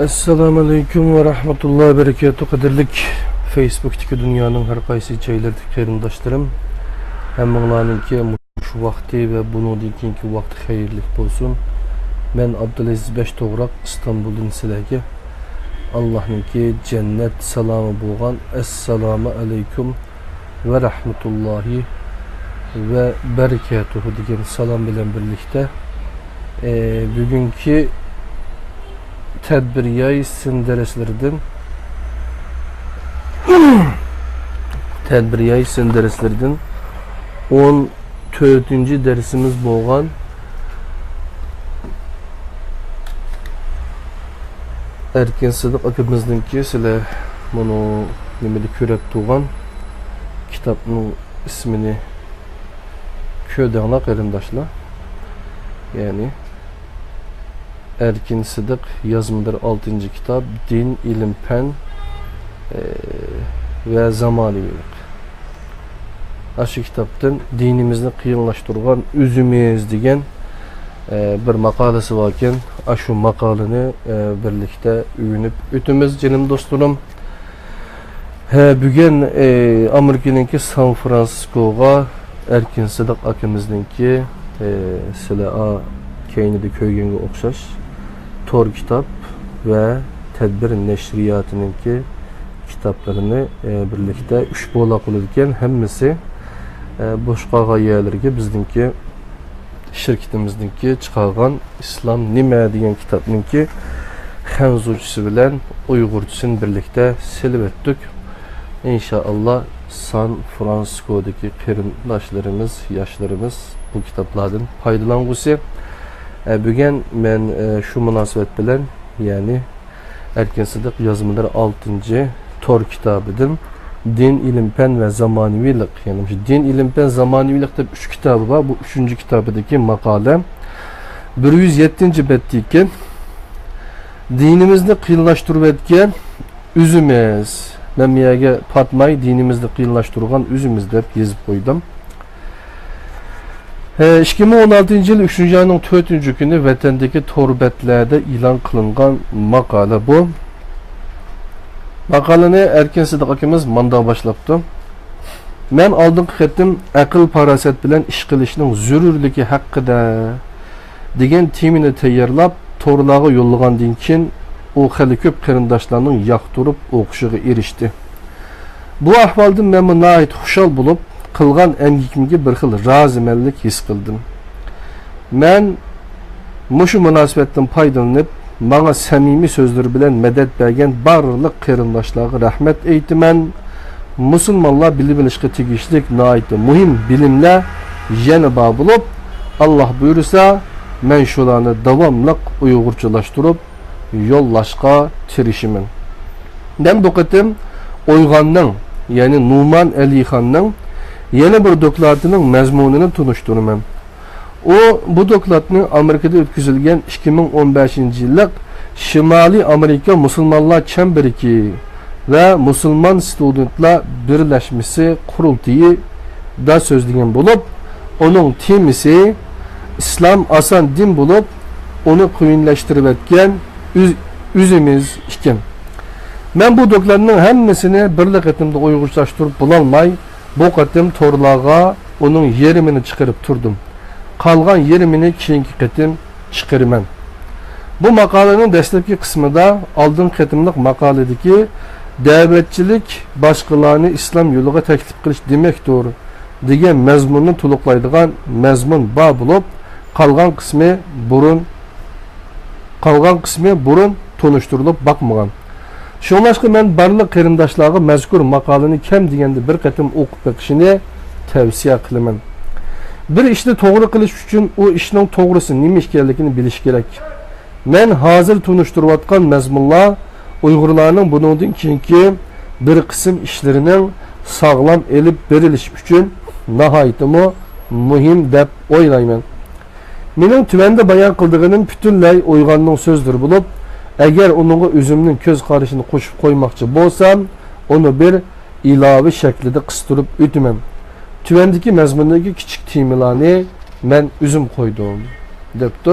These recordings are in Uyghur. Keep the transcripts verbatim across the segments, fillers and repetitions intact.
ئەسسالامۇ ئەلەيكۇم ۋە رەھمەتۇللاھى ۋە بەرىكاتۇھ. قەدىرلىك فېيسبۇكتىكى دۇنيانىڭ ھەر قايسى جايلىرىدىكى قېرىنداشلىرىم، ھەممىڭلارنىڭكى مۇشۇ ۋاقتى ۋە بۇنىڭدىن كېيىنكى ۋاقتى خەيرلىك بولسۇن. مەن ئابدۇلئەزىز بەش توغراق، ئىستانبۇلدىن سىلەرگە ئاللاھنىڭكى جەننەت سالامى بولغان ئەسسالامۇ ئەلەيكۇم ۋە رەھمەتۇللاھى ۋە بەرىكاتۇھۇ دېگەن سالام بىلەن بىرلىكتە، ئە، بۈگۈنكى تەدبىر ياي سىن دەرسلىرىدىن، تەدبىر ياي سىن دەرسلىرىدىن ئون تۆتىنچى دەرسىمىز بولغان ئەركىن سىدىق ئاكىمىزنىڭكى، سىلەر مۇنۇ نېمىدە كۆرۈپ تۇرغان كىتابنىڭ ئىسمىنى كۆردۈڭلار قېرىنداشلار. يەنى ئەركىن سىدىق، يازمىدىر ئالتىنچى كىتاب، دىن، ئىلىم، پەن، ئە، ۋە زامانىۋىلىق. ئاشۇ كىتابتىن دىنىمىزنى قىيىنلاشتۇرغان ئۆزىمىز دېگەن، ئە، بىر ماقالىسى باركەن. ئاشۇ ماقالىنى، ئە، بىرلىكتە ئۆگىنىپ ئۆتىمىز، جېنىم دوستلىرىم. ھە، بۈگۈن، ئە، ئامېرىكىنىڭكى سان فرانسىسكوغا ئەركىن سىدىق ئاكىمىزنىڭكى، ئە، سىلەر ئا كەينىدە كۆرگەنگە ئوخشاش تور كىتاب ۋە تەدبىر نەشرىياتىنىڭكى كىتابلىرىنى، ئە، بىرلىكتە ئۈچ بولاق بولىدىكەن، ھەممىسى، ئە، بوش قالغان يەرلىرىگە بىزنىڭكى شىركىتىمىزنىڭكى چىقارغان ئىسلام نېمە دېگەن كىتابنىڭكى خەنزۇچىسى بىلەن ئۇيغۇرچىسىنى بىرلىكتە سېلىۋەتتۇق. ئىنشائاللا، سان فرانسىسكودىكى قېرىنداشلىرىمىز، ياشلىرىمىز بۇ كىتابلاردىن پايدىلانغۇسى. ئە، بۈگۈن مەن، ئە، شۇ مۇناسىۋەت بىلەن، يەنى ئەركىن سىدىق يازمىلىرى ئالتىنچى تور كىتابىدىن دىن، ئىلىم، پەن ۋە زامانىۋىلىق، يەنى مۇشۇ دىن، ئىلىم، پەن، زامانىۋىلىق دەپ ئۈچ كىتابى بار. بۇ ئۈچىنچى كىتابىدىكى ماقالە. بىر يۈز يەتتىنچى بەتتىكەن. دىنىمىزنى قىيىنلاشتۇرۇۋەتكەن ئۆزىمىز. مەن بۇ يەرگە پاتماي، دىنىمىزنى قىيىنلاشتۇرغان ئۆزىمىز دەپ يېزىپ قويدۇم. ھە، ئىككى مىڭ ئون ئالتىنچى يىل ئۈچىنچى ئاينىڭ تۆتىنچى كۈنى ۋەتەندىكى تور بەتلەردە ئېلان قىلىنغان ماقالە بۇ. ماقالىنى ئەركىن سىدىق ئاكىمىز مانداق باشلاپتۇ: مەن ئالدىنقى قېتىم ئەقىل-پاراسەت بىلەن ئىش قىلىشنىڭ زۆرۈرلۈكى ھەققىدە دېگەن تېمىنى تەييارلاپ، تورلارغا يوللىغاندىن كېيىن، ئۇ خېلى كۆپ قېرىنداشلارنىڭ ياقتۇرۇپ ئوقۇشىغا ئېرىشتى. بۇ ئەھۋالدىن مەنمۇ ناھايىتى خۇشال بولۇپ، قىلغان ئەمگىكىمگە بىر خىل رازىمەنلىك ھېس قىلدىم. مەن مۇشۇ مۇناسىۋەتتىن پايدىلىنىپ، ماڭا سەمىمىي سۆزلىرى بىلەن مەدەت بەرگەن بارلىق قېرىنداشلارغا رەھمەت ئېيتىمەن. مۇسۇلمانلار بىلىۋېلىشقا تېگىشلىك ناھايىتى مۇھىم بىلىملەر يەنە بار بولۇپ، ئاللا بۇيرۇسا، مەن شۇلارنى داۋاملىق ئۇيغۇرچىلاشتۇرۇپ يوللاشقا تىرىشىمەن. مەن بۇ قېتىم ئويغاننىڭ، يەنى نۇمان ئەلىخاننىڭ يەنە بىر دوكلاتىنىڭ مەزمۇنىنى تونۇشتۇرىمەن. ئۇ بۇ دوكلاتنى ئامېرىكىدا ئۆتكۈزۈلگەن ئىككى مىڭ ئون بەشىنچى يىللىق شىمالىي ئامېرىكا مۇسۇلمانلار چەمبىرىكى ۋە مۇسۇلمان ستۇدېنتلار بىرلەشمىسى قۇرۇلتىيىدا سۆزلىگەن بولۇپ، ئۇنىڭ تېمىسى ئىسلام ئاسان دىن بولۇپ، ئۇنى قويۇنلاشتۇرۇۋەتكەن ئۆز-، ئۆزىمىز ئىكەن. مەن بۇ دوكلاتنىڭ ھەممىسىنى بىرلا قېتىمدا ئۇيغۇرچىلاشتۇرۇپ بولالماي، بۇ قېتىم تورلارغا ئۇنىڭ يېرىمىنى چىقىرىپ تۇردۇم. قالغان يېرىمىنى كېيىنكى قېتىم چىقىرىمەن. بۇ ماقالىنىڭ دەسلەپكى قىسمىدا ئالدىنقى قېتىملىق ماقالىدىكى «دەۋەتچىلىك باشقىلارنى ئىسلام يولىغا تەكلىپ قىلىش دېمەكتۇر» دېگەن مەزمۇننى تولۇقلايدىغان مەزمۇن بار بولۇپ، قالغان قىسمى بۇرۇن، قالغان قىسمى بۇرۇن تونۇشتۇرۇلۇپ باقمىغان. شۇڭلاشقا مەن بارلىق قېرىنداشلارغا مەزكۇر ماقالىنى كەم دېگەندە بىر قېتىم ئوقۇپ بېقىشىنى تەۋسىيە قىلىمەن. بىر ئىشنى توغرا قىلىش ئۈچۈن ئۇ ئىشنىڭ توغرىسى نېمە ئىكەنلىكىنى بىلىش كېرەك. مەن ھازىر تونۇشتۇرۇۋاتقان مەزمۇنلار ئۇيغۇرلارنىڭ بۇنىڭدىن كېيىنكى بىر قىسىم ئىشلىرىنىڭ ساغلام ئېلىپ بېرىلىشى ئۈچۈن ناھايىتىمۇ مۇھىم دەپ ئويلايمەن. مېنىڭ تۆۋەندە بايان قىلىدىغىنىم پۈتۈنلەي ئويغاننىڭ سۆزلىرى بولۇپ، ئەگەر ئۇنىڭغا ئۆزۈمنىڭ كۆز قارىشىنى قوشۇپ قويماقچى بولسام، ئۇنى بىر ئىلاۋە شەكلىدە قىستۇرۇپ ئۆتىمەن. تۆۋەندىكى مەزمۇندىكى كىچىك تېمىلارنى مەن ئۆزۈم قويدۇم، دەپتۇ.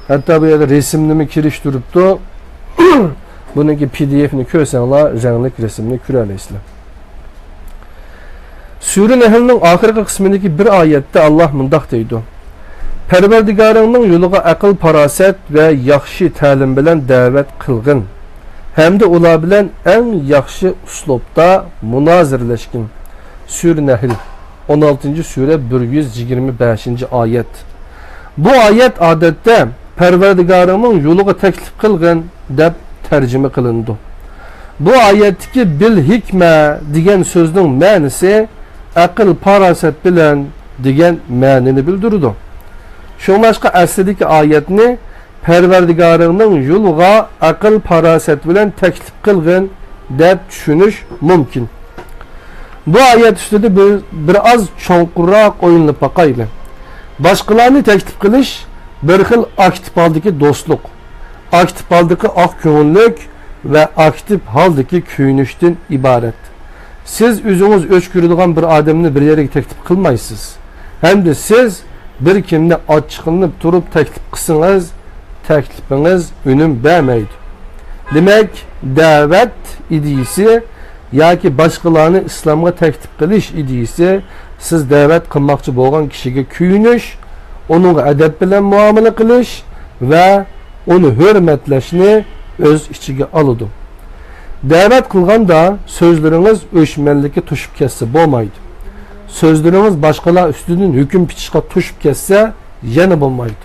ھەتتا بۇ يەردە رەسىمنىمۇ كىرىشتۈرۈپتۇ. بۇنىڭكى پى دى ئېفنى كۆرسەڭلار، رەڭلىك رەسىمنى كۆرەلەيسىلەر. سۈرە نەھلنىڭ ئاخىرقى قىسمىدىكى بىر ئايەتتە ئاللاھ مۇنداق دەيدۇ: پەرۋەردىگارىڭنىڭ يولىغا ئەقىل-پاراسەت ۋە ياخشى تەلىم بىلەن دەۋەت قىلغىن ھەمدە ئۇلار بىلەن ئەڭ ياخشى ئۇسلۇبتا مۇنازىرىلەشكىن. سۈرە نەھل، ئون ئالتىنچى سۈرە، بىر يۈز يىگىرمە بەشىنچى ئايەت. بۇ ئايەت ئادەتتە پەرۋەردىگارىڭنىڭ يولىغا تەكلىپ قىلغىن دەپ تەرجىمە قىلىنىدۇ. بۇ ئايەتتىكى بىل ھېكمە دېگەن سۆزنىڭ مەنىسى ئەقىل-پاراسەت بىلەن دېگەن مەنىنى بىلدۈرىدۇ. شۇڭلاشقا ئەسلىدىكى ئايەتنى پەرۋەردىگارىڭنىڭ يولىغا ئەقىل-پاراسەت بىلەن تەكلىپ قىلغىن دەپ چۈشىنىش مۇمكىن. بۇ ئايەت ئۈستىدە بىر، بىر ئاز چوڭقۇرراق ئويلىنىپ باقايلى. باشقىلارنى تەكلىپ قىلىش بىر خىل ئاكتىپ ھالدىكى دوستلۇق، ئاكتىپ ھالدىكى ئاق كۆڭۈللۈك ۋە ئاكتىپ ھالدىكى كۆيۈنۈشتىن ئىبارەت. سىز ئۆزىڭىز ئۆچ كۆرىدىغان بىر ئادەمنى بىر يەرگە تەكلىپ قىلمايسىز. ھەمدە سىز بىر كىمنى ئاچچىقلىنىپ تۇرۇپ تەكلىپ قىلسىڭىز، تەكلىپىڭىز ئۈنۈم بەرمەيدۇ. دېمەك، دەۋەت ئىدىيىسى ياكى باشقىلارنى ئىسلامغا تەكلىپ قىلىش ئىدىيىسى سىز دەۋەت قىلماقچى بولغان كىشىگە كۆيۈنۈش، ئۇنىڭغا ئەدەپ بىلەن مۇئامىلە قىلىش ۋە ئۇنى ھۆرمەتلەشنى ئۆز ئىچىگە ئالىدۇ. دەۋەت قىلغاندا سۆزلىرىڭىز ئۆچمەنلىككە توشۇپ كەتسە بولمايدۇ. سۆزلىرىڭىز باشقىلار ئۈستىدىن ھۆكۈم پىتىشقا توشۇپ كەتسە يەنە بولمايدۇ.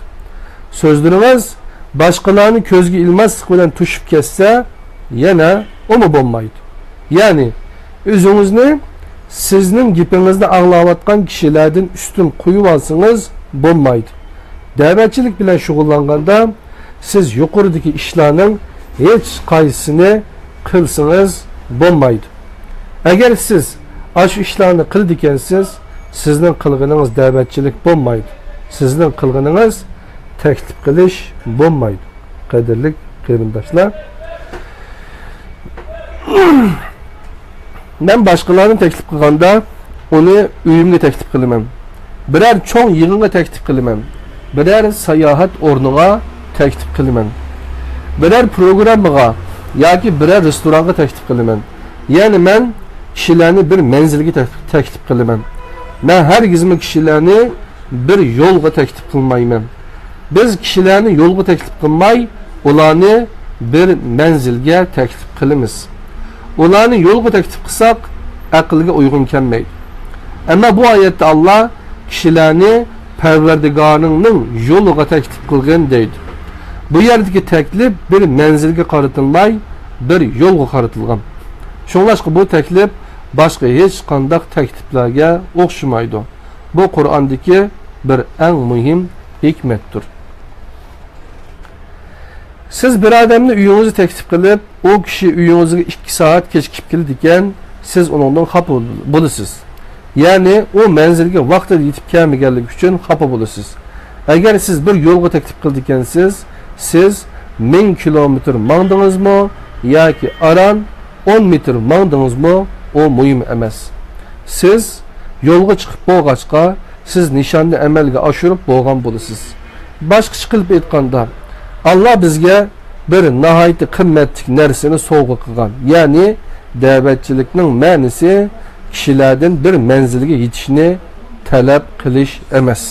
سۆزلىرىڭىز باشقىلارنى كۆزگە ئىلماسلىق بىلەن توشۇپ كەتسە يەنە ئۇمۇ بولمايدۇ. يەنى ئۆزىڭىزنى سىزنىڭ گېپىڭىزنى ئاڭلاۋاتقان كىشىلەردىن ئۈستۈن قويۇۋالسىڭىز بولمايدۇ. دەۋەتچىلىك بىلەن شۇغۇللانغاندا سىز يۇقىرىدىكى ئىشلارنىڭ ھېچ قايسىسىنى قىلسىڭىز بولمايدۇ. ئەگەر سىز ئاشۇ ئىشلارنى قىلىدىكەنسىز، سىزنىڭ قىلغىنىڭىز دەۋەتچىلىك بولمايدۇ. سىزنىڭ قىلغىنىڭىز تەكلىپ قىلىش بولمايدۇ. قەدىرلىك قېرىنداشلار، مەن باشقىلارنى تەكلىپ قىلغاندا، ئۇنى ئۆيۈمگە تەكلىپ قىلىمەن. بىرەر چوڭ يىغىنغا تەكلىپ قىلىمەن. بىرەر ساياھەت ئورنىغا تەكلىپ قىلىمەن. بىرەر پروگراممىغا ياكى بىرەر رېستورانغا تەكلىپ قىلىمەن. يەنى مەن كىشىلەرنى بىر مەنزىلگە تەك-، تەكلىپ قىلىمەن. مەن ھەرگىزمۇ كىشىلەرنى بىر يولغا تەكلىپ قىلمايمەن. بىز كىشىلەرنى يولغا تەكلىپ قىلماي، ئۇلارنى بىر مەنزىلگە تەكلىپ قىلىمىز. ئۇلارنى يولغا تەكلىپ قىلساق، ئەقىلگە ئۇيغۇن كەلمەيدۇ. ئەمما بۇ ئايەتتە ئاللا كىشىلەرنى پەرۋەردىگارىڭنىڭ يولىغا تەكلىپ قىلغىن دەيدۇ. بۇ يەردىكى تەكلىپ بىر مەنزىلگە قارىتىلماي، بىر يولغا قارىتىلغان. شۇڭلاشقا بۇ تەكلىپ باشقا ھېچقانداق تەكلىپلەرگە ئوخشىمايدۇ. بۇ قۇرئاندىكى بىر ئەڭ مۇھىم ھېكمەتتۇر. سىز بىر ئادەمنى ئۆيىڭىزگە تەكلىپ قىلىپ، ئۇ كىشى ئۆيىڭىزگە ئىككى سائەت كېچىكىپ كېلىدىكەن، سىز ئۇنىڭدىن خاپا بولىسىز. يەنى ئۇ مەنزىلگە ۋاقتىدا يېتىپ كەلمىگەنلىكى ئۈچۈن خاپا بولىسىز. ئەگەر سىز بىر يولغا تەكلىپ قىلىدىكەنسىز، سىز مىڭ كىلومېتىر ماڭدىڭىزمۇ ياكى ئاران ئون مېتىر ماڭدىڭىزمۇ، ئۇ مۇھىم ئەمەس. سىز يولغا چىقىپ بولغاچقا، سىز نىشاننى ئەمەلگە ئاشۇرۇپ بولغان بولىسىز. باشقىچە قىلىپ ئېيتقاندا، ئاللا بىزگە بىر ناھايىتى قىممەتلىك نەرسىنى سوۋغا قىلغان، يەنى دەۋەتچىلىكنىڭ مەنىسى كىشىلەردىن بىر مەنزىلگە يېتىشنى تەلەپ قىلىش ئەمەس.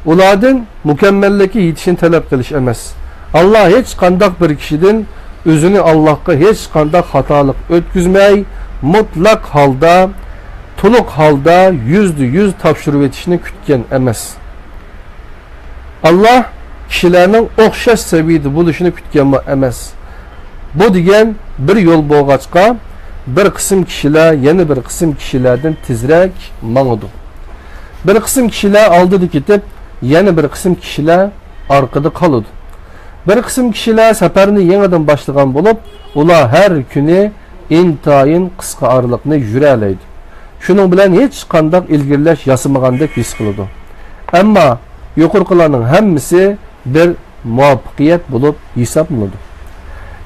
ئۇلاردىن مۇكەممەللىككە يېتىشنى تەلەپ قىلىش ئەمەس. ئاللا ھېچقانداق بىر كىشىدىن ئۆزىنى ئاللاغا ھېچقانداق خاتالىق ئۆتكۈزمەي، مۇتلەق ھالدا، تولۇق ھالدا يۈزدە يۈز تاپشۇرۇۋېتىشنى كۈتكەن ئەمەس. ئاللا كىشىلەرنىڭ ئوخشاش سەۋىيىدە بولۇشىنى كۈتكەنمۇ ئەمەس. بۇ دېگەن بىر يول بولغاچقا، بىر قىسىم كىشىلەر يەنە بىر قىسىم كىشىلەردىن تېزرەك ماڭىدۇ. بىر قىسىم كىشىلەر ئالدىدا كېتىپ، يەنە بىر قىسىم كىشىلەر ئارقىدا قالىدۇ. بىر قىسىم كىشىلەر سەپەرنى يېڭىدىن باشلىغان بولۇپ، ئۇلار ھەر كۈنى ئىنتايىن قىسقا ئارىلىقنى يۈرەلەيدۇ. شۇنىڭ بىلەن ھېچقانداق ئىلگىرىلەش ياسىمىغاندەك ھېس قىلىدۇ. ئەمما يۇقىرىقىلارنىڭ ھەممىسى بىر مۇۋەپپەقىيەت بولۇپ ھېسابلىنىدۇ.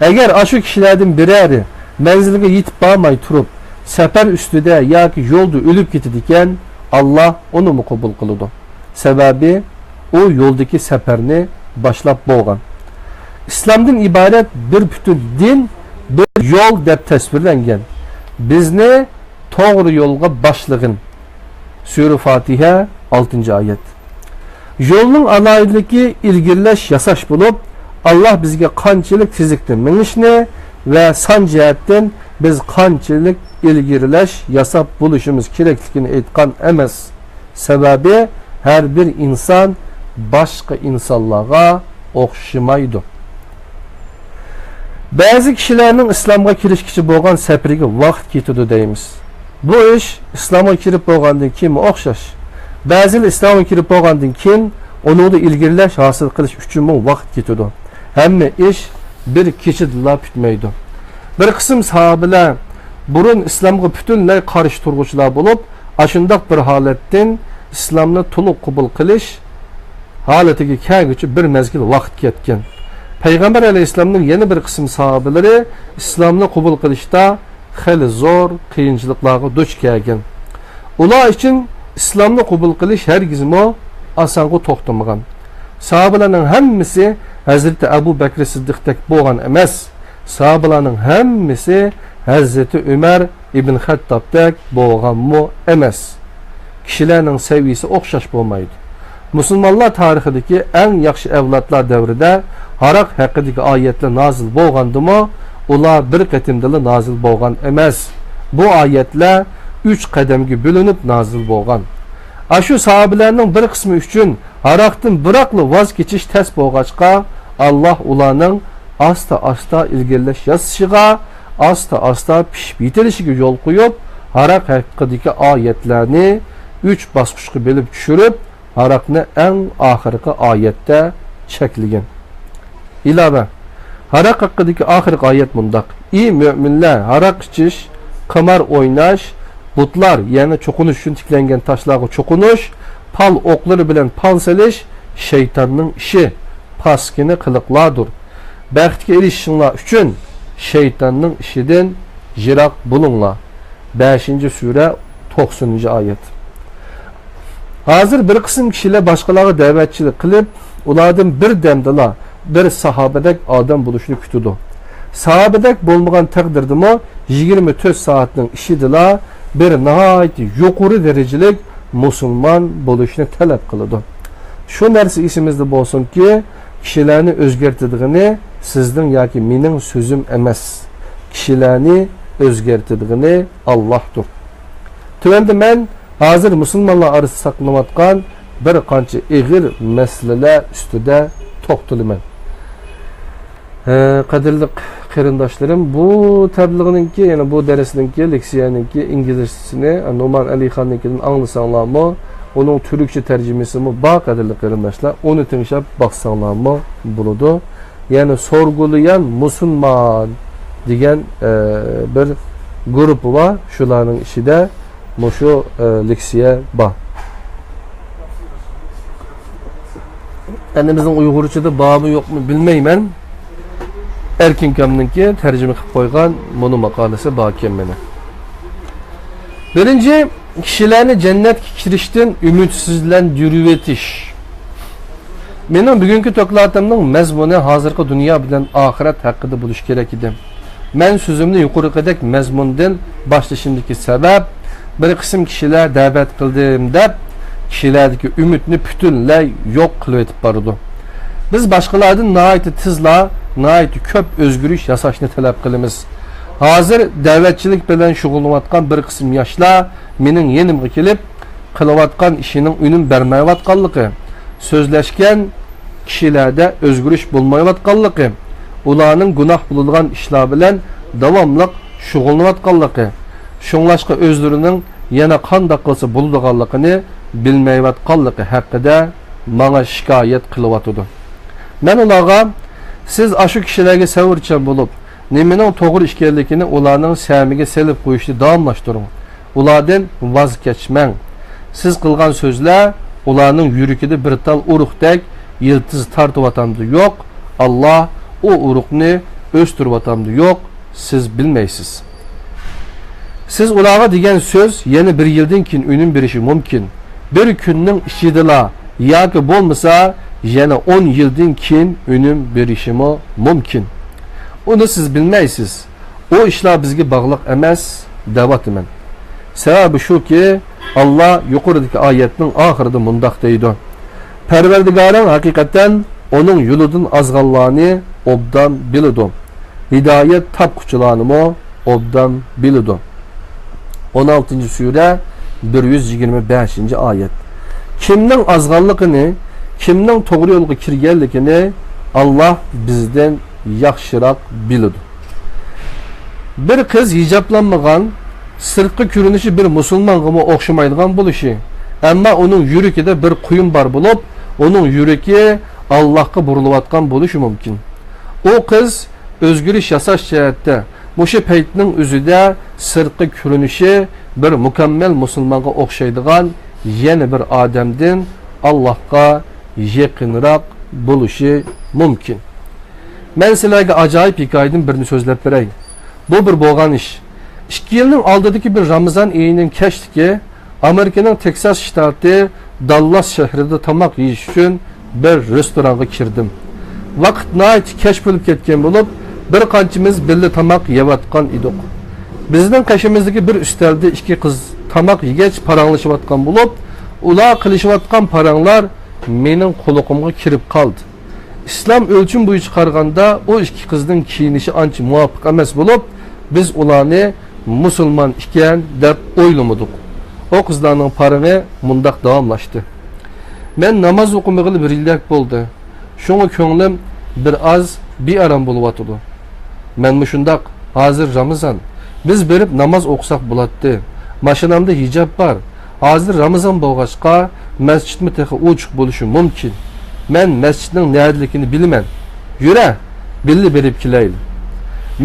ئەگەر ئاشۇ كىشىلەردىن بىرەرى مەنزىلگە يېتىپ بارماي تۇرۇپ، سەپەر ئۈستىدە ياكى يولدا ئۆلۈپ كېتىدىكەن، ئاللا ئۇنىمۇ قوبۇل قىلىدۇ. سەۋەبى، ئۇ يولدىكى سەپەرنى باشلاپ بولغان. ئىسلامدىن ئىبارەت بىر پۈتۈن دىن، بىر يول دەپ تەسۋىرلەنگەن. بىزنى توغرا يولغا باشلىغىن. سۈرە فاتىھە، ئالتىنچى ئايەت. يولنىڭ ئالاھىدىلىكى ئىلگىرىلەش ياساش بولۇپ، ئاللاھ بىزگە قانچىلىك تېزلىكتە مېڭىشنى ۋە سان جەھەتتىن بىز قانچىلىك ئىلگىرىلەش ياساپ بولۇشىمىز كېرەكلىكىنى ئېيتقان ئەمەس. سەۋەبى، ھەر بىر ئىنسان باشقا ئىنسانلارغا ئوخشىمايدۇ. بەزى كىشىلەرنىڭ ئىسلامغا كىرىشكىچە بولغان سەپىرىگە ۋاقىت كېتىدۇ دەيمىز. بۇ ئىش ئىسلامغا كىرىپ بولغاندىن كېيىنمۇ ئوخشاش. بەزىلەر ئىسلامغا كىرىپ بولغاندىن كېيىن ئۇنىڭدا ئىلگىرىلەش ھاسىل قىلىش ئۈچۈنمۇ ۋاقىت كېتىدۇ. ھەممە ئىش بىر كېچىدىلا پۈتمەيدۇ. بىر قىسىم ساھابىلەر بۇرۇن ئىسلامغا پۈتۈنلەي قارشى تۇرغۇچىلار بولۇپ، ئاشۇنداق بىر ھالەتتىن ئىسلامنى تولۇق قوبۇل قىلىش ھالىتىگە كەلگۈچە بىر مەزگىل ۋاقىت كەتكەن. پەيغەمبەر ئەلەيھىسسالامنىڭ يەنە بىر قىسىم ساھابىلىرى ئىسلامنى قوبۇل قىلىشتا خېلى زور قىيىنچىلىقلارغا دۇچ كەلگەن. ئۇلار ئۈچۈن ئىسلامنى قوبۇل قىلىش ھەرگىزمۇ ئاسانغا توختىمىغان. ساھابىلەرنىڭ ھەممىسى ھەزرىتى ئەبۇ بەكرى سىددىقتەك بولغان ئەمەس. ساھابىلەرنىڭ ھەممىسى ھەزرىتى ئۆمەر ئىبن خەتتابتەك بولغانمۇ ئەمەس. كىشىلەرنىڭ سەۋىيىسى ئوخشاش بولمايدۇ. مۇسۇلمانلار تارىخىدىكى ئەڭ ياخشى ئەۋلادلار دەۋرىدە ھاراق ھەققىدىكى ئايەتلەر نازىل بولغاندىمۇ، ئۇلار بىر قېتىمدىلا نازىل بولغان ئەمەس. بۇ ئايەتلەر ئۈچ قەدەمگە بۆلۈنۈپ نازىل بولغان. ئاشۇ ساھابىلەرنىڭ بىر قىسمى ئۈچۈن ھاراقتىن بىراقلا ۋاز كېچىش تەس بولغاچقا، ئاللاھ ئۇلارنىڭ ئاستا-ئاستا ئىلگىرىلەش ياسىشىغا، ئاستا-ئاستا پىشىپ يېتىلىشىگە يول قويۇپ، ھاراق ھەققىدىكى ئايەتلەرنى ئۈچ باسقۇچقا بۆلۈپ چۈشۈرۈپ، ھاراقنى ئەڭ ئاخىرقى ئايەتتە چەكلىگەن. ئىلاۋە، ھاراق ھەققىدىكى ئاخىرقى ئايەت مۇنداق: ئى مۆمىنلەر، ھاراق ئىچىش، قىمار ئويناش، بۇتلار، يەنى چوقۇنۇش ئۈچۈن تىكلەنگەن تاشلارغا چوقۇنۇش، پال ئوقلىرى بىلەن پال سېلىش شەيتاننىڭ ئىشى، پاسكىنا قىلىقلاردۇر. بەختكە ئېرىشىشىڭلار ئۈچۈن شەيتاننىڭ ئىشىدىن يىراق بولۇڭلار. بەشىنچى سۈرە، توقسىنىنچى ئايەت. ھازىر بىر قىسىم كىشىلەر باشقىلارغا دەۋەتچىلىك قىلىپ، ئۇلاردىن بىر دەمدىلا بىر ساھابىدەك ئادەم بولۇشنى كۈتىدۇ. ساھابىدەك بولمىغان تەقدىردىمۇ، يىگىرمە تۆت سائەتنىڭ ئىچىدىلا بىر ناھايىتى يۇقىرى دەرىجىلىك مۇسۇلمان بولۇشنى تەلەپ قىلىدۇ. شۇ نەرسە ئېسىمىزدە بولسۇنكى، كىشىلەرنى ئۆزگەرتىدىغىنى سىزنىڭ ياكى مېنىڭ سۆزۈم ئەمەس. كىشىلەرنى ئۆزگەرتىدىغىنى ئاللاھتۇر. تۆۋەندە مەن ھازىر مۇسۇلمانلار ئارىسىدا ساقلىنىۋاتقان بىر قانچە ئېغىر مەسىلىلەر ئۈستىدە توختىلىمەن. ھە، قەدىرلىك قېرىنداشلىرىم، بۇ تەبلىغنىڭكى، يەنى بۇ دەرسنىڭكى، لېكسىيەنىڭكى ئىنگلىزچىسىنى نومان ئەلىخاننىڭكىدىن ئاڭلىساڭلارمۇ، ئۇنىڭ تۈركچە تەرجىمىسىمۇ بار، قەدىرلىك قېرىنداشلار، ئۇنى تىڭشاپ باقساڭلارمۇ بولىدۇ. يەنى سورغۇلىيان مۇسۇلمان دېگەن، ئە، بىر گۇرۇپپا بار، شۇلارنىڭ ئىچىدە مۇشۇ، ئە، لېكسىيە بار. ئەنە بىزنىڭ ئۇيغۇرچىدا بارمۇ يوقمۇ بىلمەيمەن. ئەركىن كامنىڭكى تەرجىمە قىلىپ قويغان مۇنۇ ماقالىسى باركەن مانا. بىرىنچى، كىشىلەرنى جەننەتكە كىرىشتىن ئۈمىدسىزلەندۈرۈۋېتىش. مېنىڭ بۈگۈنكى دوكلاتىمنىڭ مەزمۇنى ھازىرقى دۇنيا بىلەن ئاخىرەت ھەققىدە بولۇشى كېرەك ئىدى. مەن سۆزۈمنى يۇقىرىقىدەك مەزمۇندىن باشلىشىمدىكى سەۋەب، بىر قىسىم كىشىلەر دەۋەت قىلدىم دەپ، كىشىلەردىكى ئۈمىدنى پۈتۈنلەي يوق قىلىۋېتىپ بارىدۇ. بىز باشقىلاردىن ناھايىتى تېزلا، ناھايىتى كۆپ ئۆزگىرىش ياساشنى تەلەپ قىلىمىز. ھازىر دەۋەتچىلىك بىلەن شۇغۇللىنىۋاتقان بىر قىسىم ياشلار مېنىڭ يېنىمغا كېلىپ، قىلىۋاتقان ئىشىنىڭ ئۈنۈم بەرمەيۋاتقانلىقى، سۆزلەشكەن كىشىلەردە ئۆزگىرىش بولمايۋاتقانلىقى، ئۇلارنىڭ گۇناھ بولىدىغان ئىشلار بىلەن داۋاملىق شۇغۇللىنىۋاتقانلىقى، شۇڭلاشقا ئۆزلىرىنىڭ يەنە قانداق قىلسا بولىدىغانلىقىنى بىلمەيۋاتقانلىقى ھەققىدە ماڭا شىكايەت قىلىۋاتىدۇ. مەن ئۇلارغا، سىز ئاشۇ كىشىلەرگە سەۋرچان بولۇپ، نېمىنىڭ توغرا ئىكەنلىكىنى ئۇلارنىڭ سەمىگە سېلىپ قويۇشنى داۋاملاشتۇرۇڭ. ئۇلاردىن ۋاز كەچمەڭ. سىز قىلغان سۆزلەر ئۇلارنىڭ يۈرىكىدە بىر تال ئۇرۇقتەك يىلتىز تارتىۋاتامدۇ يوق، ئاللا ئۇ ئۇرۇقنى ئۆستۈرۈۋاتامدۇ يوق، سىز بىلمەيسىز. سىز ئۇلارغا دېگەن سۆز يەنە بىر يىلدىن كېيىن ئۈنۈم بېرىشى مۇمكىن. بىر كۈننىڭ ئىچىدىلا ياكى بولمىسا يەنە ئون يىلدىن كېيىن ئۈنۈم بېرىشىمۇ مۇمكىن. ئۇنى سىز بىلمەيسىز. ئۇ ئىشلار بىزگە باغلىق ئەمەس، دەۋاتىمەن. سەۋەبى شۇكى، ئاللا يۇقىرىدىكى ئايەتنىڭ ئاخىرىدا مۇنداق دەيدۇ: پەرۋەردىگارىڭ ھەقىقەتەن ئۇنىڭ يولىدىن ئازغانلارنى ئوبدان بىلىدۇ. ھىدايەت تاپقۇچىلارنىمۇ ئوبدان بىلىدۇ. ئون ئالتىنچى سۈرە، بىر يۈز يىگىرمە بەشىنچى ئايەت. كىمنىڭ ئازغانلىقىنى، كىمنىڭ توغرا يولغا كىرگەنلىكىنى ئاللا بىزدىن ياخشىراق بىلىدۇ. بىر قىز ھىجابلانمىغان، سىرتقى كۆرۈنۈشى بىر مۇسۇلمانغىمۇ ئوخشىمايدىغان بولۇشى، ئەمما ئۇنىڭ يۈرىكىدە بىر قۇيۇم بار بولۇپ، ئۇنىڭ يۈرىكى ئاللاھقا بۇرۇلۇۋاتقان بولۇشى مۇمكىن. ئۇ قىز ئۆزگىرىش ياساش جەھەتتە مۇشۇ پەيتنىڭ ئۆزىدە سىرتقى كۆرۈنۈشى بىر مۇكەممەل مۇسۇلمانغا ئوخشايدىغان يەنە بىر ئادەمدىن ئاللاھقا يېقىنراق بولۇشى مۇمكىن. مەن سىلەرگە ئاجايىپ ھېكايىدىن بىرنى سۆزلەپ بېرەي. بۇ بىر بولغان ئىش. ئىككى يىلنىڭ ئالدىدىكى بىر رامىزان ئېيىنىڭ كەچلىكى ئامېرىكىنىڭ تېكساس شتاتى داللاس شەھىرىدە تاماق يېيىش ئۈچۈن بىر رېستورانغا كىردىم. ۋاقىت ناھايىتى كەچ بولۇپ كەتكەن بولۇپ، بىر قانچىمىز بىللە تاماق يەۋاتقان ئىدۇق. بىزنىڭ قېشىمىزدىكى بىر ئۈستەلدە ئىككى قىز تاماق يېگەچ پاراڭلىشىۋاتقان بولۇپ، ئۇلار قىلىشىۋاتقان پاراڭلار مېنىڭ قۇلىقىمغا كىرىپ قالدى. ئىسلام ئۆلچىمى بويىچە قارىغاندا، ئۇ ئىككى قىزنىڭ كىيىنىشى ئانچە مۇۋاپىق ئەمەس بولۇپ، بىز ئۇلارنى مۇسۇلمان ئىكەن دەپ ئويلىمىدۇق. ئۇ قىزلارنىڭ پارىڭى مۇنداق داۋاملاشتى. مەن ناماز ئوقۇمىغىلى بىر يىلدەك بولدى. شۇڭا كۆڭلۈم بىر ئاز بىئارام بولۇۋاتىدۇ. مەنمۇ شۇنداق. ھازىر رامىزان. بىز بېرىپ ناماز ئوقۇساق بولاتتى. ماشىنامدا ھىجاب بار. ھازىر رامىزان بولغاچقا، مەسچىتمۇ تېخى ئوچۇق بولۇشى مۇمكىن. مەن مەسچىتنىڭ نەدىلىكىنى بىلىمەن. يۈرە، بىللە بېرىپ كېلەيلى.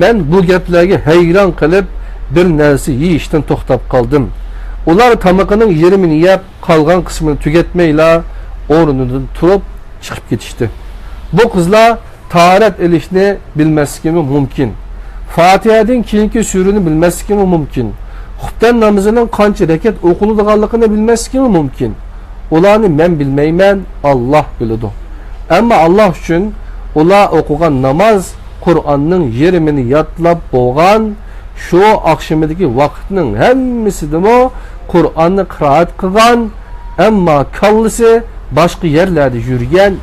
مەن بۇ گەپلەرگە ھەيران قېلىپ، بىر نەرسە يېيىشتىن توختاپ قالدىم. ئۇلار تامىقىنىڭ يېرىمىنى يەپ، قالغان قىسمىنى تۈگەتمەيلا، ئورنىدىن تۇرۇپ چىقىپ كېتىشتى. بۇ قىزلار تاھارەت ئېلىشنى بىلمەسلىكىمۇ مۇمكىن. فاتىھەدىن كېيىنكى سۈرىنى بىلمەسلىكىمۇ مۇمكىن. خۇپتەن نامىزىنىڭ قانچە رەكەت ئوقۇلىدىغانلىقىنى بىلمەسلىكىمۇ مۇمكىن. ئۇلارنى مەن بىلمەيمەن، ئاللا بىلىدۇ. ئەمما ئاللا ئۈچۈن، ئۇلار ئوقۇغان ناماز قۇرئاننىڭ يېرىمىنى يادلاپ بولغان، شۇ ئاخشىمىدىكى ۋاقىتنىڭ ھەممىسىدىمۇ قۇرئاننى قىرائەت قىلغان، ئەمما كاللىسى باشقا يەرلەردە يۈرگەن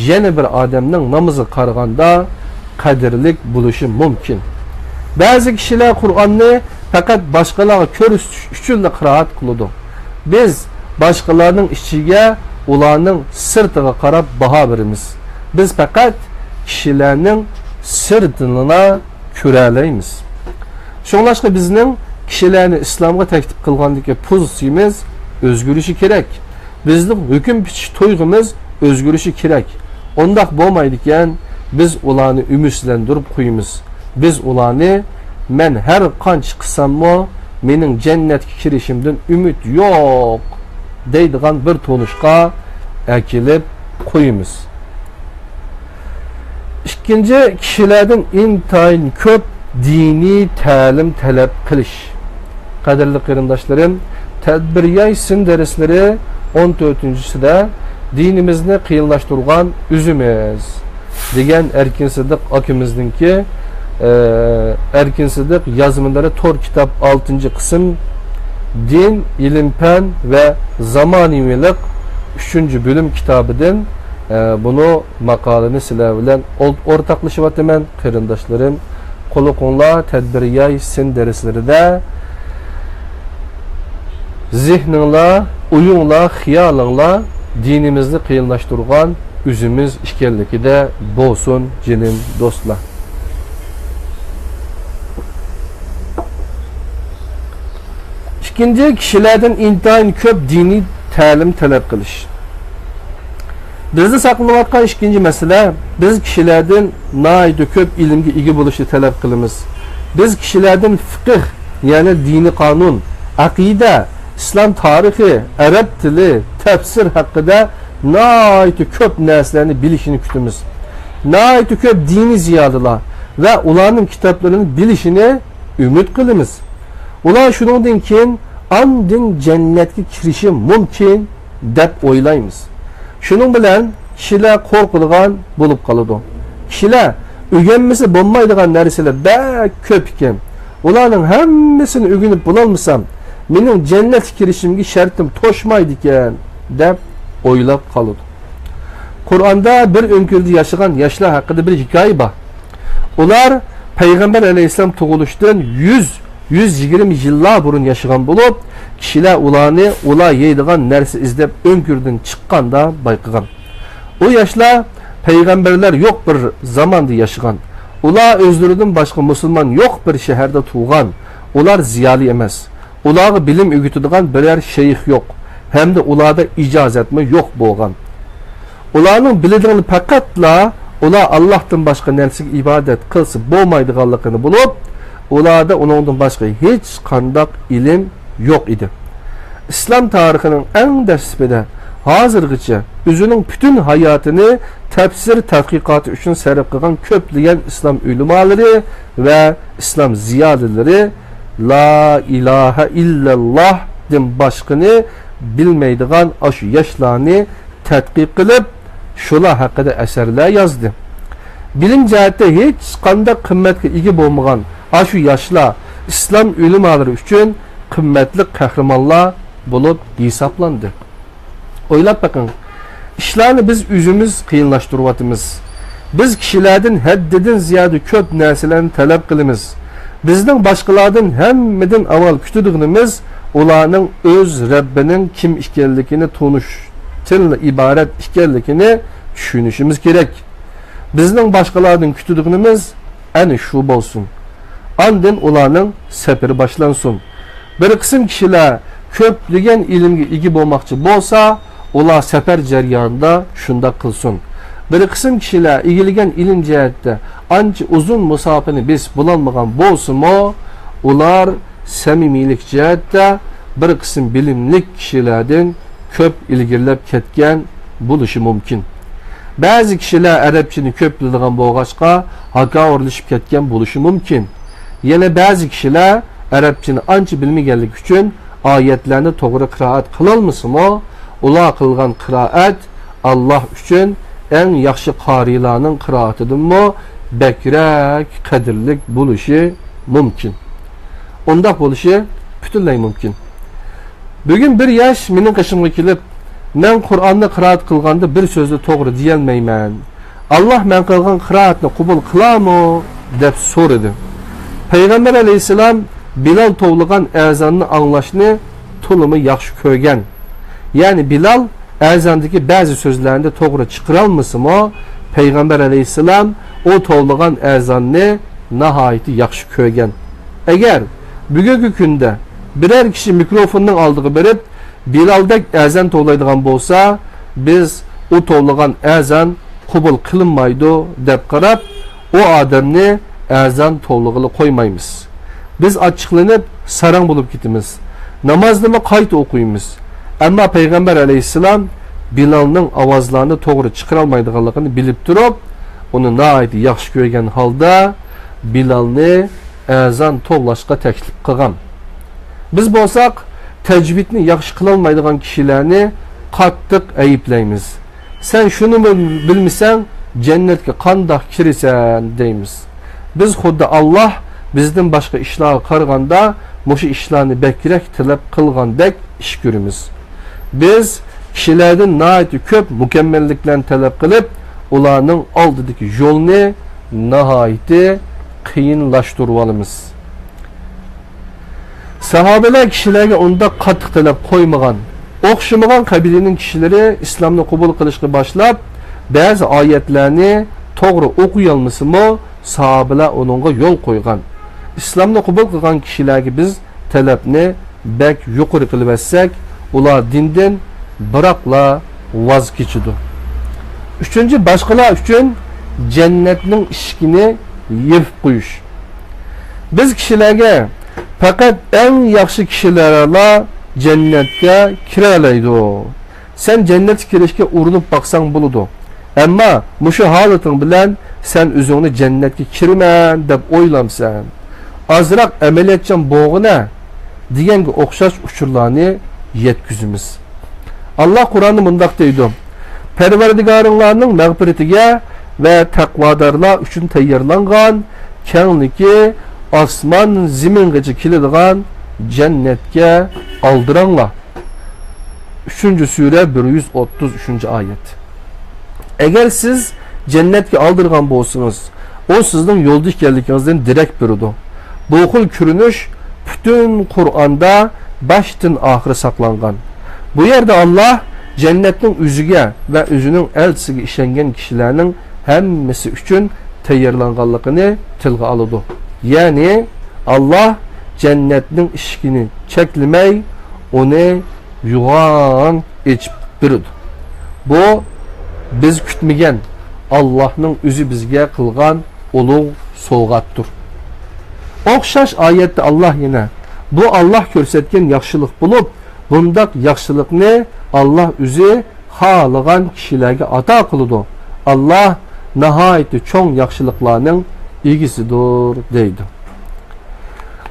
يەنە بىر ئادەمنىڭ نامىزىغا قارىغاندا قەدىرلىك بولۇشى مۇمكىن. بەزى كىشىلەر قۇرئاننى پەقەت باشقىلارغا كۆرسىتىش ئۈچۈنلا قىرائەت قىلىدۇ. بىز باشقىلارنىڭ ئىچىگە، ئۇلارنىڭ سىرتىغا قاراپ باھا بېرىمىز. بىز پەقەت كىشىلەرنىڭ سىرتىنىلا كۆرەلەيمىز. شۇڭلاشقا بىزنىڭ كىشىلەرنى ئىسلامغا تەكلىپ قىلغاندىكى پوزىتسىيىمىز ئۆزگىرىشى كېرەك. بىزنىڭ ھۆكۈم پىچىش تۇيغۇمىز ئۆزگىرىشى كېرەك. ئۇنداق بولمايدىكەن، بىز ئۇلارنى ئۈمىدسىزلەندۈرۈپ قويىمىز. بىز ئۇلارنى، مەن ھەر قانچە قىلساممۇ، مېنىڭ جەننەتكە كىرىشىمدىن ئۈمىد يوق، دەيدىغان بىر تونۇشقا ئەكېلىپ قويىمىز. ئىككىنچى، كىشىلەردىن ئىنتايىن كۆپ دىنىي تەلىم تەلەپ قىلىش. قەدىرلىك قېرىنداشلىرىم، تەدبىر ياي سىن دەرسلىرى ئون تۆتىنچىسىدە دىنىمىزنى قىيىنلاشتۇرغان ئۆزىمىز دېگەن ئەركىن سىدىق ئاكىمىزنىڭكى، ئە، ئەركىن سىدىق يازمىلىرى تور كىتاب ئالتىنچى قىسىم، دىن، ئىلىم-پەن ۋە زامانىۋىلىق ئۈچىنچى بۆلۈم كىتابىدىن، ئە، بۇنى ماقالىنى سىلەر بىلەن ئول-، ئورتاقلىشىۋاتىمەن، قېرىنداشلىرىم. قۇلىقىڭلار تەدبىر ياي سىن دەرسلىرىدە زېھنىڭلار، ئويۇڭلار، خىيالىڭلار دىنىمىزنى قىيىنلاشتۇرغان ئۆزىمىز ئىكەنلىكىدە بولسۇن، جېنىم دوستلار. ئىككىنچى، كىشىلەردىن ئىنتايىن كۆپ دىنىي تەلىم تەلەپ قىلىش. بىزدە ساقلىنىۋاتقان ئىككىنچى مەسىلە، بىز كىشىلەردىن ناھايىتى كۆپ ئىلىمگە ئىگە بولۇشنى تەلەپ قىلىمىز. بىز كىشىلەردىن فىقىھ، يەنى دىنىي قانۇن، ئەقىدە، ئىسلام تارىخى، ئەرەب تىلى، تەپسىر ھەققىدە ناھايىتى كۆپ نەرسىلەرنى بىلىشىنى كۈتىمىز. ناھايىتى كۆپ دىنىي زىيالىيلار ۋە ئۇلارنىڭ كىتابلىرىنى بىلىشىنى ئۈمىد قىلىمىز. ئۇلار شۇنىڭدىن كېيىن ئاندىن جەننەتكە كىرىشى مۇمكىن دەپ ئويلايمىز. شۇنىڭ بىلەن كىشىلەر قورقىدىغان بولۇپ قالىدۇ. كىشىلەر ئۆگەنمىسە بولمايدىغان نەرسىلەر بەك كۆپ ئىكەن. ئۇلارنىڭ ھەممىسىنى ئۆگىنىپ بولالمىسام، مېنىڭ جەننەتكە كىرىشىمگە شەرتىم توشمايدىكەن، دەپ ئويلاپ قالىدۇ. قۇرئاندا بىر ئۆڭكۈردە ياشىغان ياشلار ھەققىدە بىر ھېكايە بار. ئۇلار پەيغەمبەر ئەلەيھىسسالام تۇغۇلۇشتىن يۈز، يۈز يىگىرمە يىللار بۇرۇن ياشىغان بولۇپ، كىشىلەر ئۇلارنى ئۇلار يەيدىغان نەرسە ئىزدەپ ئۆڭكۈردىن چىققاندا بايقىغان. ئۇ ياشلار پەيغەمبەرلەر يوق بىر زاماندا ياشىغان. ئۇلار ئۆزلىرىدىن باشقا مۇسۇلمان يوق بىر شەھەردە تۇغان. ئۇلار زىيالىي ئەمەس. ئۇلارغا بىلىم ئۆگىتىدىغان بىرەر شەيخ يوق ھەمدە ئۇلاردا ئىجازەتمۇ يوق بولغان. ئۇلارنىڭ بىلىدىغىنى پەقەتلا ئۇلار ئاللاھتىن باشقا نەرسىگە ئىبادەت قىلسا بولمايدىغانلىقىنى بولۇپ، ئۇلاردا ئۇنىڭدىن باشقا ھېچقانداق ئىلىم يوق ئىدى. ئىسلام تارىخىنىڭ ئەڭ دەسلىپىدە ھازىرغىچە ئۆزىنىڭ پۈتۈن ھاياتىنى تەپسىر تەتقىقاتى ئۈچۈن سەرپ قىلغان كۆپلىگەن ئىسلام ئۆلىمالىرى ۋە ئىسلام زىيالىيلىرى لا ئىلاھە ئىللەللاھتىن باشقىنى بىلمەيدىغان ئاشۇ ياشلارنى تەتقىق قىلىپ، شۇلار ھەققىدە ئەسەرلەر يازدى. بىلىم جەھەتتە ھېچقانداق قىممەتكە ئىگە بولمىغان ئاشۇ ياشلار ئىسلام ئۆلىمالىرى ئۈچۈن قىممەتلىك قەھرىمانلار بولۇپ ھېسابلاندى. ئويلاپ بېقىڭ، ئىشلارنى بىز ئۆزىمىز قىيىنلاشتۇرۇۋاتىمىز. بىز كىشىلەردىن ھەددىدىن زىيادە كۆپ نەرسىلەرنى تەلەپ قىلىمىز. بىزنىڭ باشقىلاردىن ھەممىدىن ئاۋۋال كۈتىدىغىنىمىز ئۇلارنىڭ ئۆز رەببىنىڭ كىم ئىكەنلىكىنى تونۇشتىنلا ئىبارەت ئىكەنلىكىنى چۈشىنىشىمىز كېرەك. بىزنىڭ باشقىلاردىن كۈتىدىغىنىمىز ئەنە شۇ بولسۇن. ئاندىن ئۇلارنىڭ سەپىرى باشلانسۇن. بىر قىسىم كىشىلەر كۆپلىگەن ئىلىمگە ئىگە بولماقچى بولسا، ئۇلار سەپەر جەريانىدا شۇنداق قىلسۇن. بىر قىسىم كىشىلەر ئىگىلىگەن ئىلىم جەھەتتە ئانچە ئۇزۇن مۇساپىنى بېسىپ بولالمىغان بولسىمۇ، ئۇلار سەمىمىيلىك جەھەتتە بىر قىسىم بىلىملىك كىشىلەردىن كۆپ ئىلگىرىلەپ كەتكەن بولۇشى مۇمكىن. بەزى كىشىلەر ئەرەبچىنى كۆپ بىلىدىغان بولغاچقا، ھاكاۋۇرلىشىپ كەتكەن بولۇشى مۇمكىن. يەنە بەزى كىشىلەر ئەرەبچىنى ئانچە بىلمىگەنلىكى ئۈچۈن ئايەتلەرنى توغرا قىرائەت قىلالمىسىمۇ، ئۇلار قىلغان قىرائەت ئاللاھ ئۈچۈن ئەڭ ياخشى قارىيلارنىڭ قىرائىتىدىنمۇ بەكرەك قەدىرلىك بولۇشى مۇمكىن. ئۇنداق بولۇشى پۈتۈنلەي مۇمكىن. بۈگۈن بىر ياش مېنىڭ قېشىمغا كېلىپ، مەن قۇرئاننى قىرائەت قىلغاندا بىر سۆزنى توغرا دېيەلمەيمەن. ئاللاھ مەن قىلغان قىرائەتنى قوبۇل قىلارمۇ؟ دەپ سورىدى. پەيغەمبەر ئەلەيھىسسالام بىلال توۋلىغان ئەزاننى ئاڭلاشنى تولىمۇ ياخشى كۆرگەن. يەنى بىلال ئەزاندىكى بەزى سۆزلەرنى توغرا چىقىرالمىسىمۇ، پەيغەمبەر ئەلەيھىسسالام ئۇ توۋلىغان ئەزاننى ناھايىتى ياخشى كۆرگەن. ئەگەر بۈگۈنكى كۈندە بىرەر كىشى مىكروفوننىڭ ئالدىغا بېرىپ، بىلالدەك ئەزان توۋلايدىغان بولسا، بىز ئۇ توۋلىغان ئەزان قوبۇل قىلىنمايدۇ دەپ قاراپ، ئۇ ئادەمنى ئەزان توۋلىغىلى قويمايمىز. بىز ئاچچىقلىنىپ، ساراڭ بولۇپ كېتىمىز. نامازنىمۇ قايتا ئوقۇيمىز. ئەمما پەيغەمبەر ئەلەيھىسسالام بىلالنىڭ ئاۋازلارنى توغرا چىقىرالمايدىغانلىقىنى بىلىپ تۇرۇپ، ئۇنى ناھايىتى ياخشى كۆرگەن ھالدا بىلالنى ئەزان توۋلاشقا تەكلىپ قىلغان. بىز بولساق، تەجۋىدنى ياخشى قىلالمايدىغان كىشىلەرنى قاتتىق ئەيىبلەيمىز. سەن شۇنىمۇ بىلمىسەڭ، جەننەتكە قانداق كىرىسەن؟ دەيمىز. بىز خۇددى ئاللاھ بىزدىن باشقا ئىشلارغا قارىغاندا مۇشۇ ئىشلارنى بەكرەك تەلەپ قىلغاندەك ئىش كۆرىمىز. بىز كىشىلەردىن ناھايىتى كۆپ مۇكەممەللىكلەرنى تەلەپ قىلىپ، ئۇلارنىڭ ئالدىدىكى يولنى ناھايىتى قىيىنلاشتۇرۇۋالىمىز. ساھابىلەر كىشىلەرگە ئۇنداق قاتتىق تەلەپ قويمىغان. ئوخشىمىغان قەبىلىنىڭ كىشىلىرى ئىسلامنى قوبۇل قىلىشقا باشلاپ، بەزى ئايەتلەرنى توغرا ئوقۇيالمىسىمۇ، ساھابىلەر ئۇنىڭغا يول قويغان. ئىسلامنى قوبۇل قىلغان كىشىلەرگە بىز تەلەپنى بەك يۇقىرى قىلىۋەتسەك، ئۇلار دىندىن بىراقلا ۋاز كېچىدۇ. ئۈچىنچى، باشقىلار ئۈچۈن جەننەتنىڭ ئىشىكىنى يېپىپ قويۇش. بىز كىشىلەرگە پەقەت ئەڭ ياخشى كىشىلەرلا جەننەتكە كىرەلەيدۇ. سەن جەننەتكە كىرىشكە ئۇرۇنۇپ باقساڭ بولىدۇ. ئەمما مۇشۇ ھالىتىڭ بىلەن سەن ئۆزۈڭنى جەننەتكە كىرىمەن دەپ ئويلامسەن؟ ئازراق ئەمەلىيەتچان بولغىنە دېگەنگە ئوخشاش ئۇچۇرلارنى يەتكۈزىمىز. ئاللاھ قۇرئاندا مۇنداق دەيدۇ: پەرۋەردىگارىڭلارنىڭ مەغپىرىتىگە ۋە تەقۋادارلار ئۈچۈن تەييارلانغان، كەڭلىكى ئاسمان زېمىنغىچە كېلىدىغان جەننەتكە ئالدىراڭلار. ئۈچىنچى سۈرە، بىر يۈز ئوتتۇز ئۈچىنچى ئايەت. ئەگەر سىز جەننەتكە ئالدىرىغان بولسىڭىز، ئۇ سىزنىڭ يولدا ئىكەنلىكىڭىزدىن دېرەك بېرىدۇ. بۇ خىل كۆرۈنۈش پۈتۈن قۇرئاندا باشتىن ئاخىر ساقلانغان. بۇ يەردە ئاللاھ جەننەتنىڭ ئۆزىگە ۋە ئۆزىنىڭ ئەلچىسىگە ئىشەنگەن كىشىلەرنىڭ ھەممىسى ئۈچۈن تەييارلانغانلىقىنى تىلغا ئالىدۇ. يەنى ئاللاھ جەننەتنىڭ ئىشىكىنى چەكلىمەي، ئۇنى يوغان ئېچىپ بېرىدۇ. بۇ بىز كۈتمىگەن، ئاللاھنىڭ ئۆزى بىزگە قىلغان ئۇلۇغ سوۋغاتتۇر. ئوخشاش ئايەتتە ئاللاھ يەنە، بۇ ئاللاھ كۆرسەتكەن ياخشىلىق بولۇپ، بۇنداق ياخشىلىقنى ئاللاھ ئۆزى خالىغان كىشىلەرگە ئاتا قىلىدۇ. ئاللاھ ناھايىتى چوڭ ياخشىلىقلارنىڭ ئىگىسىدۇر، دەيدۇ.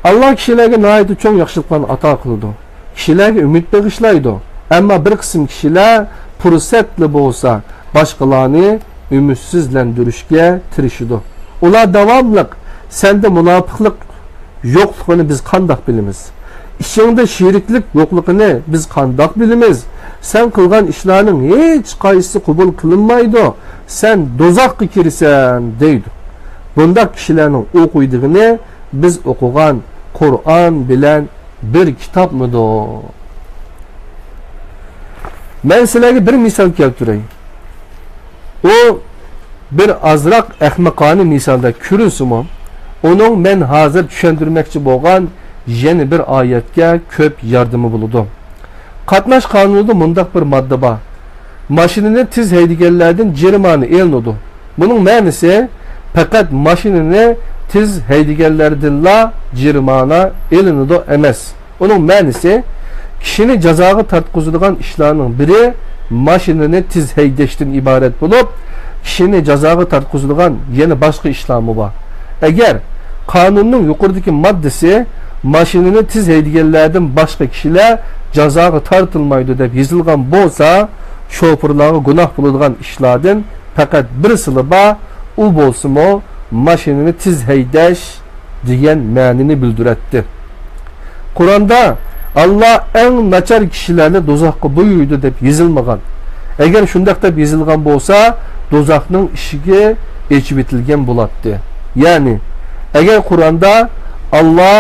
ئاللاھ كىشىلەرگە ناھايىتى چوڭ ياخشىلىقلارنى ئاتا قىلىدۇ. كىشىلەرگە ئۈمىد بېغىشلايدۇ. ئەمما بىر قىسىم كىشىلەر پۇرسەتلا بولسا باشقىلارنى ئۈمىدسىزلەندۈرۈشكە تىرىشىدۇ. ئۇلار داۋاملىق، «سەندە مۇناپىقلىق يوقلۇقىنى بىز قانداق بىلىمىز؟ ئىچىڭدە شېرىكلىك يوقلۇقىنى بىز قانداق بىلىمىز؟ سەن قىلغان ئىشلارنىڭ ھېچ قايسىسى قوبۇل قىلىنمايدۇ. سەن دوزاخقا كىرىسەن» دەيدۇ. بۇنداق كىشىلەرنىڭ ئوقۇيدىغىنى بىز ئوقۇغان قۇرئان بىلەن بىر كىتابمىدۇ؟ مەن سىلەرگە بىر مىسال كەلتۈرەي. ئۇ بىر ئازراق ئەخمىقانە مىسالدەك كۆرۈنسىمۇ، ئۇنىڭ مەن ھازىر چۈشەندۈرمەكچى بولغان يەنە بىر ئايەتكە كۆپ ياردىمى بولىدۇ. قاتناش قانۇنىدا مۇنداق بىر ماددا بار: «ماشىنىنى تېز ھەيدىگەنلەردىن جەرىمانە ئېلىنىدۇ.» بۇنىڭ مەنىسى، پەقەت ماشىنىنى تېز ھەيدىگەنلەردىنلا جەرىمانە ئېلىنىدۇ ئەمەس. ئۇنىڭ مەنىسى، كىشىنى جازاغا تارتقۇزىدىغان ئىشلارنىڭ بىرى ماشىنىنى تېز ھەيدەشتىن ئىبارەت بولۇپ، كىشىنى جازاغا تارتقۇزىدىغان يەنە باشقا ئىشلارمۇ بار. ئەگەر قانۇننىڭ يۇقىرىدىكى ماددىسى «ماشىنىنى تېز ھەيدىگەنلەردىن باشقا كىشىلەر جازاغا تارتىلمايدۇ» دەپ يېزىلغان بولسا، شوپۇرلارغا گۇناھ بولىدىغان ئىشلاردىن پەقەت بىرسىلا بار، ئۇ بولسىمۇ ماشىنىنى تېز ھەيدەش دېگەن مەنىنى بىلدۈرەتتى. قۇرئاندا «ئاللا ئەڭ ناچار كىشىلەرنى دوزاخقا بۇيرۇيدۇ» دەپ يېزىلمىغان. ئەگەر شۇنداق دەپ يېزىلغان بولسا، دوزاخنىڭ ئىشىكى ئېچىۋېتىلگەن بولاتتى. يەنى، ئەگەر قۇرئاندا «ئاللا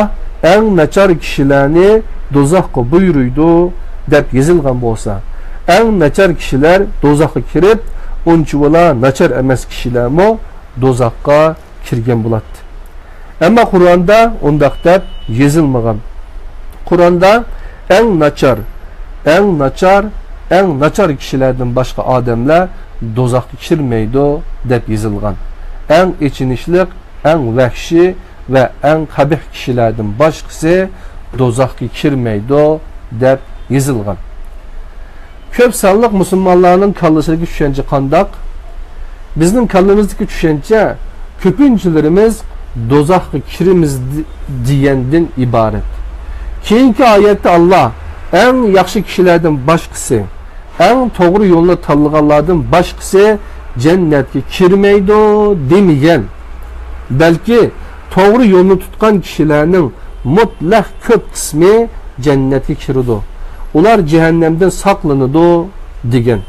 ئەڭ ناچار كىشىلەرنى دوزاخقا بۇيرۇيدۇ» دەپ يېزىلغان بولسا، ئەڭ ناچار كىشىلەر دوزاخقا كىرىپ، ئۇنچىۋالا ناچار ئەمەس كىشىلەرمۇ دوزاخقا كىرگەن بولاتتى. ئەمما قۇرئاندا ئۇنداق دەپ يېزىلمىغان. قۇرئاندا «ئەڭ ناچار، ئەڭ ناچار، ئەڭ ناچار كىشىلەردىن باشقا ئادەملەر دوزاخقا كىرمەيدۇ» دەپ يېزىلغان. ئەڭ ئېچىنىشلىق، ئەڭ ۋەھشىي ۋە ئەڭ قەبىھ كىشىلەردىن باشقىسى دوزاخقا كىرمەيدۇ دەپ يېزىلغان. كۆپ سانلىق مۇسۇلمانلارنىڭ كاللىسىدىكى چۈشەنچە قانداق؟ بىزنىڭ كاللىمىزدىكى چۈشەنچە كۆپىنچىلىرىمىز دوزاخقا كىرىمىز دې-، دېگەندىن ئىبارەت. كېيىنكى ئايەتتە ئاللا «ئەڭ ياخشى كىشىلەردىن باشقىسى، ئەڭ توغرا يولنى تاللىغانلاردىن باشقىسى جەننەتكە كىرمەيدۇ» دېمىگەن. بەلكى توغرا يولنى تۇتقان كىشىلەرنىڭ مۇتلەق كۆپ قىسمى جەننەتكە كىرىدۇ، ئۇلار جەھەننەمدىن ساقلىنىدۇ دېگەن.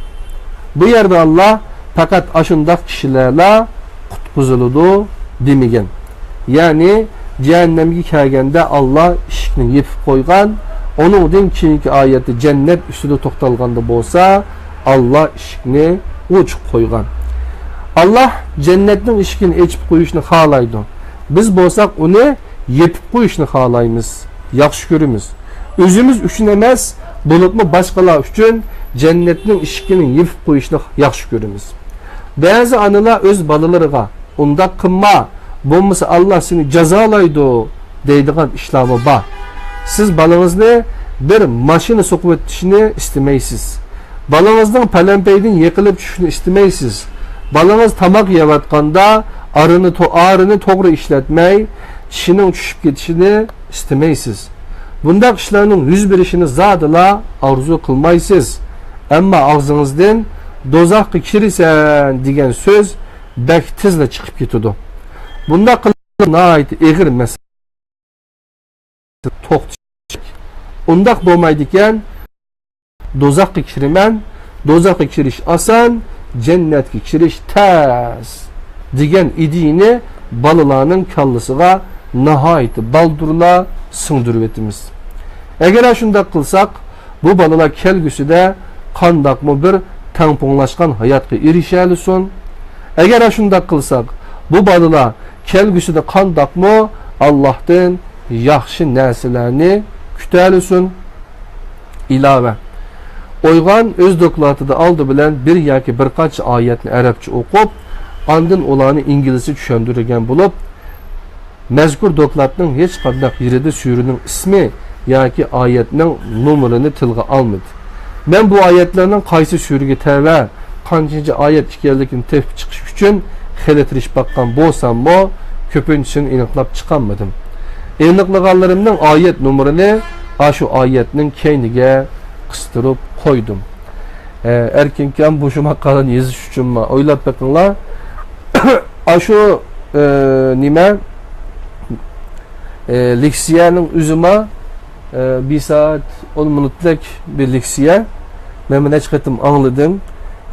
بۇ يەردە ئاللا پەقەت ئاشۇنداق كىشىلەرلا قۇتقۇزۇلىدۇ دېمىگەن. يەنى جەھەننەمگە كەلگەندە ئاللا ئىشىكنى يېپىپ قويغان، ئۇنىڭدىن كېيىنكى ئايەتتە جەننەت ئۈستىدە توختالغاندا بولسا، ئاللا ئىشىكنى ئوچۇق قويغان. ئاللا جەننەتنىڭ ئىشىكىنى ئېچىپ قويۇشنى خالايدۇ. بىز بولساق ئۇنى يېپىپ قويۇشنى خالايمىز، ياخشى كۆرىمىز. ئۆزىمىز ئۈچۈن ئەمەس، بولۇپمۇ باشقىلار ئۈچۈن جەننەتنىڭ ئىشىكىنى يېپىپ قويۇشنى ياخشى كۆرىمىز. بەزى ئانىلار ئۆز بالىلىرىغا «ئۇنداق قىلما، بولمىسا ئاللا سېنى جازالايدۇ» دەيدىغان ئىشلارمۇ بار. سىز بالىڭىزنى بىر ماشىنا سوقۇۋېتىشنى ئىستىمەيسىز. بالىڭىزنىڭ پەلەمپەيدىن يىقىلىپ چۈشۈشىنى ئىستىمەيسىز. بالىڭىز تاماق يەۋاتقاندا ئارىنى تو-، ئارىنى توغرا ئىشلەتمەي، چىشىنىڭ چۈشۈپ كېتىشىنى ئىستىمەيسىز. بۇنداق ئىشلارنىڭ يۈز بېرىشىنى زادىلا ئارزۇ قىلمايسىز. ئەمما ئاغزىڭىزدىن دوزاخقا كىرىسەن دېگەن سۆز بەك تېزلا چىقىپ كېتىدۇ. بۇنداق قىلىپ ناھايىتى ئېغىر مەسىلە. توختىتىش كېرەك. ئۇنداق بولمايدىكەن، دوزاخقا كىرىمەن، دوزاخقا كىرىش ئاسان، جەننەتكە كىرىش تەس، دېگەن ئىدىيىنى بالىلارنىڭ كاللىسىغا ناھايىتى بالدۇرلا سىڭدۈرۈۋېتىمىز. ئەگەر شۇنداق قىلساق، بۇ بالىلار كەلگۈسىدە قانداقمۇ بىر تەڭپۇڭلاشقان ھاياتقا ئېرىشەلىسۇن؟ ئەگەر شۇنداق قىلساق، بۇ بالىلار كەلگۈسىدە قانداقمۇ ئاللاھتىن ياخشى نەرسىلەرنى كۈتەلىسۇن؟ ئىلاۋە. ئويغان ئۆز دوكلاتىدا ئالدى بىلەن بىر ياكى بىر قانچە ئايەتنى ئەرەبچە ئوقۇپ، ئاندىن ئۇلارنى ئىنگلىزچە چۈشەندۈرگەن بولۇپ، مەزكۇر دوكلاتنىڭ ھېچقانداق يېرىدە سۈرىنىڭ ئىسمى ياكى ئايەتنىڭ نومۇرىنى تىلغا ئالمىدى. مەن بۇ ئايەتلەرنىڭ قايسى سۈرىگە تەۋە، قانچىنچى ئايەت ئىكەنلىكىنى تېپىپ چىقىش ئۈچۈن خېلى تىرىشىپ باققان بولساممۇ، كۆپىنچىسىنى ئېنىقلاپ چىقالمىدىم. ئېنىقلىغانلىرىمنىڭ ئايەت نومۇرىنى ئاشۇ ئايەتنىڭ كەينىگە قىستۇرۇپ قويدۇم. ئە، ئەركىنكام بۇ شۇ ماقالىنى يېزىش ئۈچۈنمۇ؟ ئويلاپ بېقىڭلار. ئاشۇ، ئە، نېمە، ئە، لېكسىيەنىڭ ئۆزىما، ئە، بىر سائەت ئون مىنۇتلۇق بىر لېكسىيە. مەن بۇنى نەچچە قېتىم ئاڭلىدىم.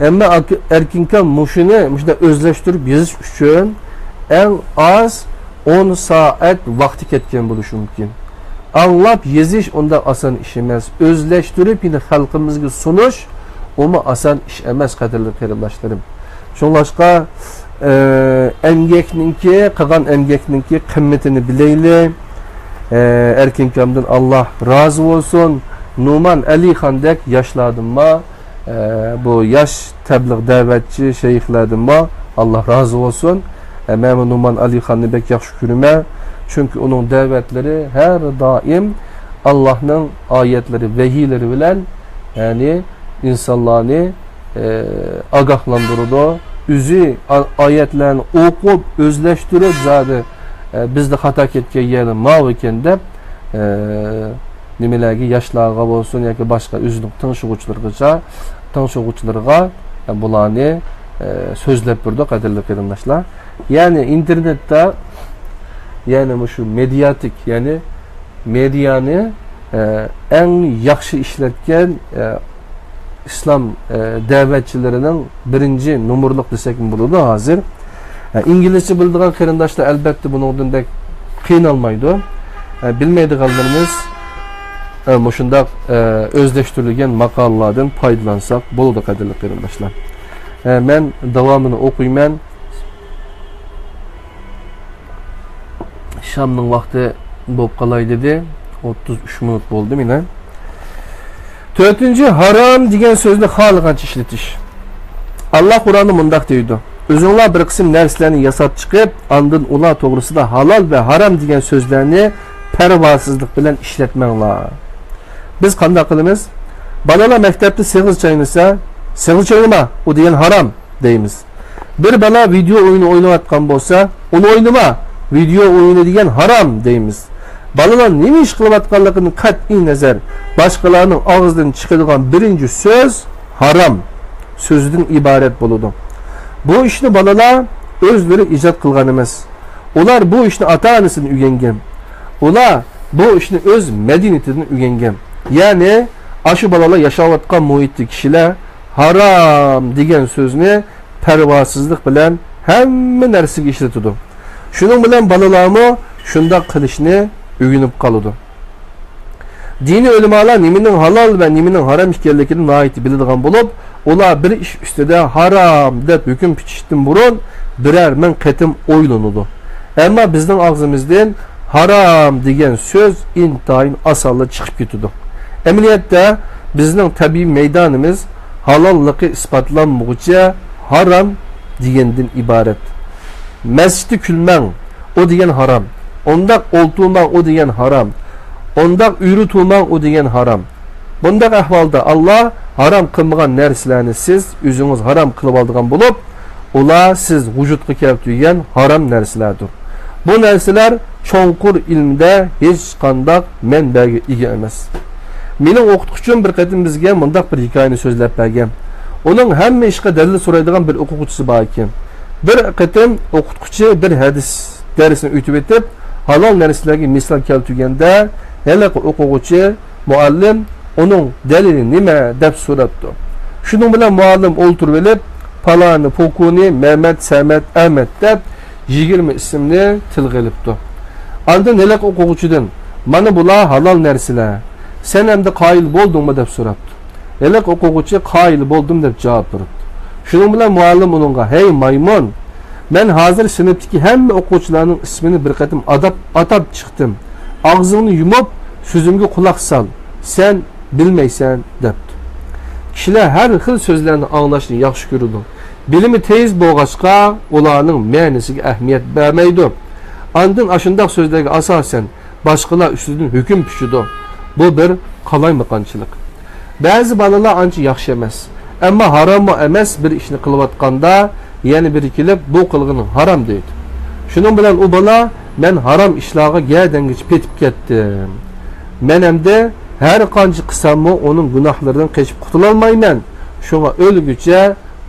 ئەمما ئەركىنكام مۇشۇنى مۇشۇنداق ئۆزلەشتۈرۈپ يېزىش ئۈچۈن ئەڭ ئاز ئون سائەت ۋاقتى كەتكەن بولۇشى مۇمكىن. ئاڭلاپ يېزىش ئۇنداق ئاسان ئىش ئەمەس. ئۆزلەشتۈرۈپ يەنە خەلقىمىزگە سۇنۇش، ئۇمۇ ئاسان ئىش ئەمەس، قەدىرلىك قېرىنداشلىرىم. شۇڭلاشقا، ئە، ئەمگەكنىڭكى، قىلغان ئەمگەكنىڭكى قىممىتىنى بىلەيلى. ئە، ئەركىنكامدىن ئاللا رازى بولسۇن. نۇمان ئەلىخاندەك ياشلاردىنمۇ، ئە، بۇ ياش تەبلىغ دەۋەتچى شەيخلەردىنمۇ ئاللا رازى بولسۇن. ئە، مەنمۇ نۇمان ئەلىخاننى بەك ياخشى كۆرىمەن. چۈنكى ئۇنىڭ دەۋەتلىرى ھەر دائىم ئاللانىڭ ئايەتلىرى، ۋەھىيلىرى بىلەن، يەنى ئىنسانلارنى، ئە، ئاگاھلاندۇرىدۇ. ئۆزى ئا-، ئايەتلەرنى ئوقۇپ، ئۆزلەشتۈرۈپ، زادى، ئە، بىزدە خاتا كەتكەن يەرلەر ماۋۇ ئىكەن دەپ، ئە، نېمىلەرگە، ياشلارغا بولسۇن ياكى باشقا ئۆزىنىڭ تىڭشىغۇچىلىرىغىچە، تىڭشىغۇچىلىرىغا، ئە، بۇلارنى، ئە، سۆزلەپ بېرىدۇ، قەدىرلىك قېرىنداشلار. يەنى ئىنتېرنېتتا، يەنى مۇشۇ مېدىياتىك، يەنى مېدىيانى، ئە، ئەڭ ياخشى ئىشلەتكەن، ئە، ئىسلام، ئە، دەۋەتچىلىرىنىڭ بىرىنچى نومۇرلۇق دېسەكمۇ بولىدۇ ھازىر. ئە، ئىنگلىزچە بىلىدىغان قېرىنداشلار ئەلبەتتە بۇنىڭدىن بەك قىينالمايدۇ. ئە، بىلمەيدىغانلىرىمىز، ئە، مۇشۇنداق، ئە، ئۆزلەشتۈرۈلگەن ماقالىلاردىن پايدىلانساق بولىدۇ، قەدىرلىك قېرىنداشلار. ئە، مەن داۋامىنى ئوقۇيمەن. شامنىڭ ۋاقتى بولۇپ قالاي دېدى. ئوتتۇز ئۈچ مىنۇت بولدى مانا. تۆتىنچى، ھارام دېگەن سۆزنى خالىغانچە ئىشلىتىش. ئاللا قۇرئاندا مۇنداق دەيدۇ: «ئۆزۈڭلار بىر قىسىم نەرسىلەرنى ياساپ چىقىپ، ئاندىن ئۇلار توغرىسىدا ھالال ۋە ھارام دېگەن سۆزلەرنى پەرۋاسىزلىق بىلەن ئىشلەتمەڭلار.» بىز قانداق قىلىمىز؟ بالىلار مەكتەپتە سېغىز چاينىسا، «سېغىز چاينىما، ئۇ دېگەن ھارام» دەيمىز. بىر بالا ۋىدېئو ئويۇنى ئويناۋاتقان بولسا، «ئۇنى ئوينىما، ۋىدېئو ئويۇنى دېگەن ھارام» دەيمىز. بالىلار نېمە ئىش قىلىۋاتقانلىقىدىن قەتئىي نەزەر، باشقىلارنىڭ ئاغزىدىن چىقىدىغان بىرىنچى سۆز «ھارام» سۆزىدىن ئىبارەت بولىدۇ. بۇ ئىشنى بالىلار ئۆزلىرى ئىجاد قىلغان ئەمەس. ئۇلار بۇ ئىشنى ئاتا-ئانىسىدىن ئۆگەنگەن. ئۇلار بۇ ئىشنى ئۆز مەدەنىيىتىدىن ئۆگەنگەن. يەنى، ئاشۇ بالىلار ياشاۋاتقان مۇھىتتا كىشىلەر «ھارام» دېگەن سۆزنى پەرۋاسىزلىق بىلەن ھەممە نەرسىگە ئىشلىتىدۇ. شۇنىڭ بىلەن بالىلارمۇ شۇنداق قىلىشنى ئۆگىنىپ قالىدۇ. دىنىي ئۆلىمالار نېمىنىڭ ھالال ۋە نېمىنىڭ ھارام ئىكەنلىكىنى ناھايىتى بىلىدىغان بولۇپ، ئۇلار بىر ئىش ئۈستىدە «ھارام» دەپ ھۆكۈم پىچىشتىن بۇرۇن بىرەر مىڭ قېتىم ئويلىنىدۇ. ئەمما بىزنىڭ ئاغزىمىزدىن «ھارام» دېگەن سۆز ئىنتايىن ئاسانلا چىقىپ كېتىدۇ. ئەمەلىيەتتە، بىزنىڭ تەبىئىي مەيدانىمىز ھالاللىقى ئىسپاتلانمىغۇچە «ھارام» دېگەندىن ئىبارەت. مەسچىتتە كۈلمەڭ، ئۇ دېگەن ھارام. ئۇنداق ئولتۇرماڭ، ئۇ دېگەن ھارام. ئۇنداق ئۆرە تۇرماڭ، ئۇ دېگەن ھارام. بۇنداق ئەھۋالدا ئاللا ھارام قىلمىغان نەرسىلەرنى سىز ئۆزىڭىز ھارام قىلىۋالىدىغان بولۇپ، ئۇلار سىز ۋۇجۇدقا كەلتۈرگەن ھارام نەرسىلەردۇر. بۇ نەرسىلەر چوڭقۇر ئىلىمدە ھېچقانداق مەنبەگە ئىگە ئەمەس. مېنىڭ ئوقۇتقۇچىم بىر قېتىم بىزگە مۇنداق بىر ھېكايىنى سۆزلەپ بەرگەن. ئۇنىڭ ھەممە ئىشقا دەلىل سورايدىغان بىر ئوقۇغۇچىسى بار ئىكەن. بىر قېتىم ئوقۇتقۇچى بىر ھەدىس دەرسىنى ئۆتۈۋېتىپ، ھالال نەرسىلەرگە مىسال كەلتۈرگەندە، ھېلىقى ئوقۇغۇچى، مۇئەللىم، ئۇنىڭ دەلىلى نېمە؟ دەپ سوراپتۇ. شۇنىڭ بىلەن مۇئەللىم ئولتۇرۇۋېلىپ، پالانى، پوكۇنى، مەمەت، سەمەت، ئەمەت دەپ يىگىرمە ئىسىمنى تىلغا ئېلىپتۇ. ئاندىن ھېلىقى ئوقۇغۇچىدىن، مانا بۇلار ھالال نەرسىلەر، سەن ئەمدى قايىل بولدۇڭمۇ؟ دەپ سوراپتۇ. ھېلىقى ئوقۇغۇچى قايىل بولدۇم دەپ جاۋاب بېرىپتۇ. شۇنىڭ بىلەن مۇئەللىم ئۇنىڭغا، ھەي مايمۇن، مەن ھازىر سىنىپتىكى ھەممە ئوقۇغۇچىلارنىڭ ئىسمىنى بىر قېتىم ئاتاپ، ئاتاپ چىقتىم. ئاغزىڭنى يۇمۇپ، سۆزۈمگە قۇلاق سال، سەن بىلمەيسەن، دەپتۇ. كىشىلەر ھەر خىل سۆزلەرنى ئاڭلاشنى ياخشى كۆرىدۇ. بىلىمى تېيىز بولغاچقا، ئۇلارنىڭ مەنىسىگە ئەھمىيەت بەرمەيدۇ. ئاندىن ئاشۇنداق سۆزلەرگە ئاساسەن، باشقىلار ئۈستىدىن ھۆكۈم پۈچىدۇ. بۇ بىر قالايمىقانچىلىق. بەزى بالىلار ئانچە ياخشى ئەمەس، ئەمما ھاراممۇ ئەمەس، بىر ئىشنى قىلىۋاتقاندا يەنە بىرى كېلىپ، بۇ قىلغىنىڭ ھارام دەيدۇ. شۇنىڭ بىلەن ئۇ بالا، مەن ھارام ئىشلارغا گەدەنگىچە پېتىپ كەتتىم. مەن ئەمدى ھەر قانچە قىلساممۇ ئۇنىڭ گۇناھلىرىدىن قېچىپ قۇتۇلالمايمەن. شۇڭا ئۆلگۈچە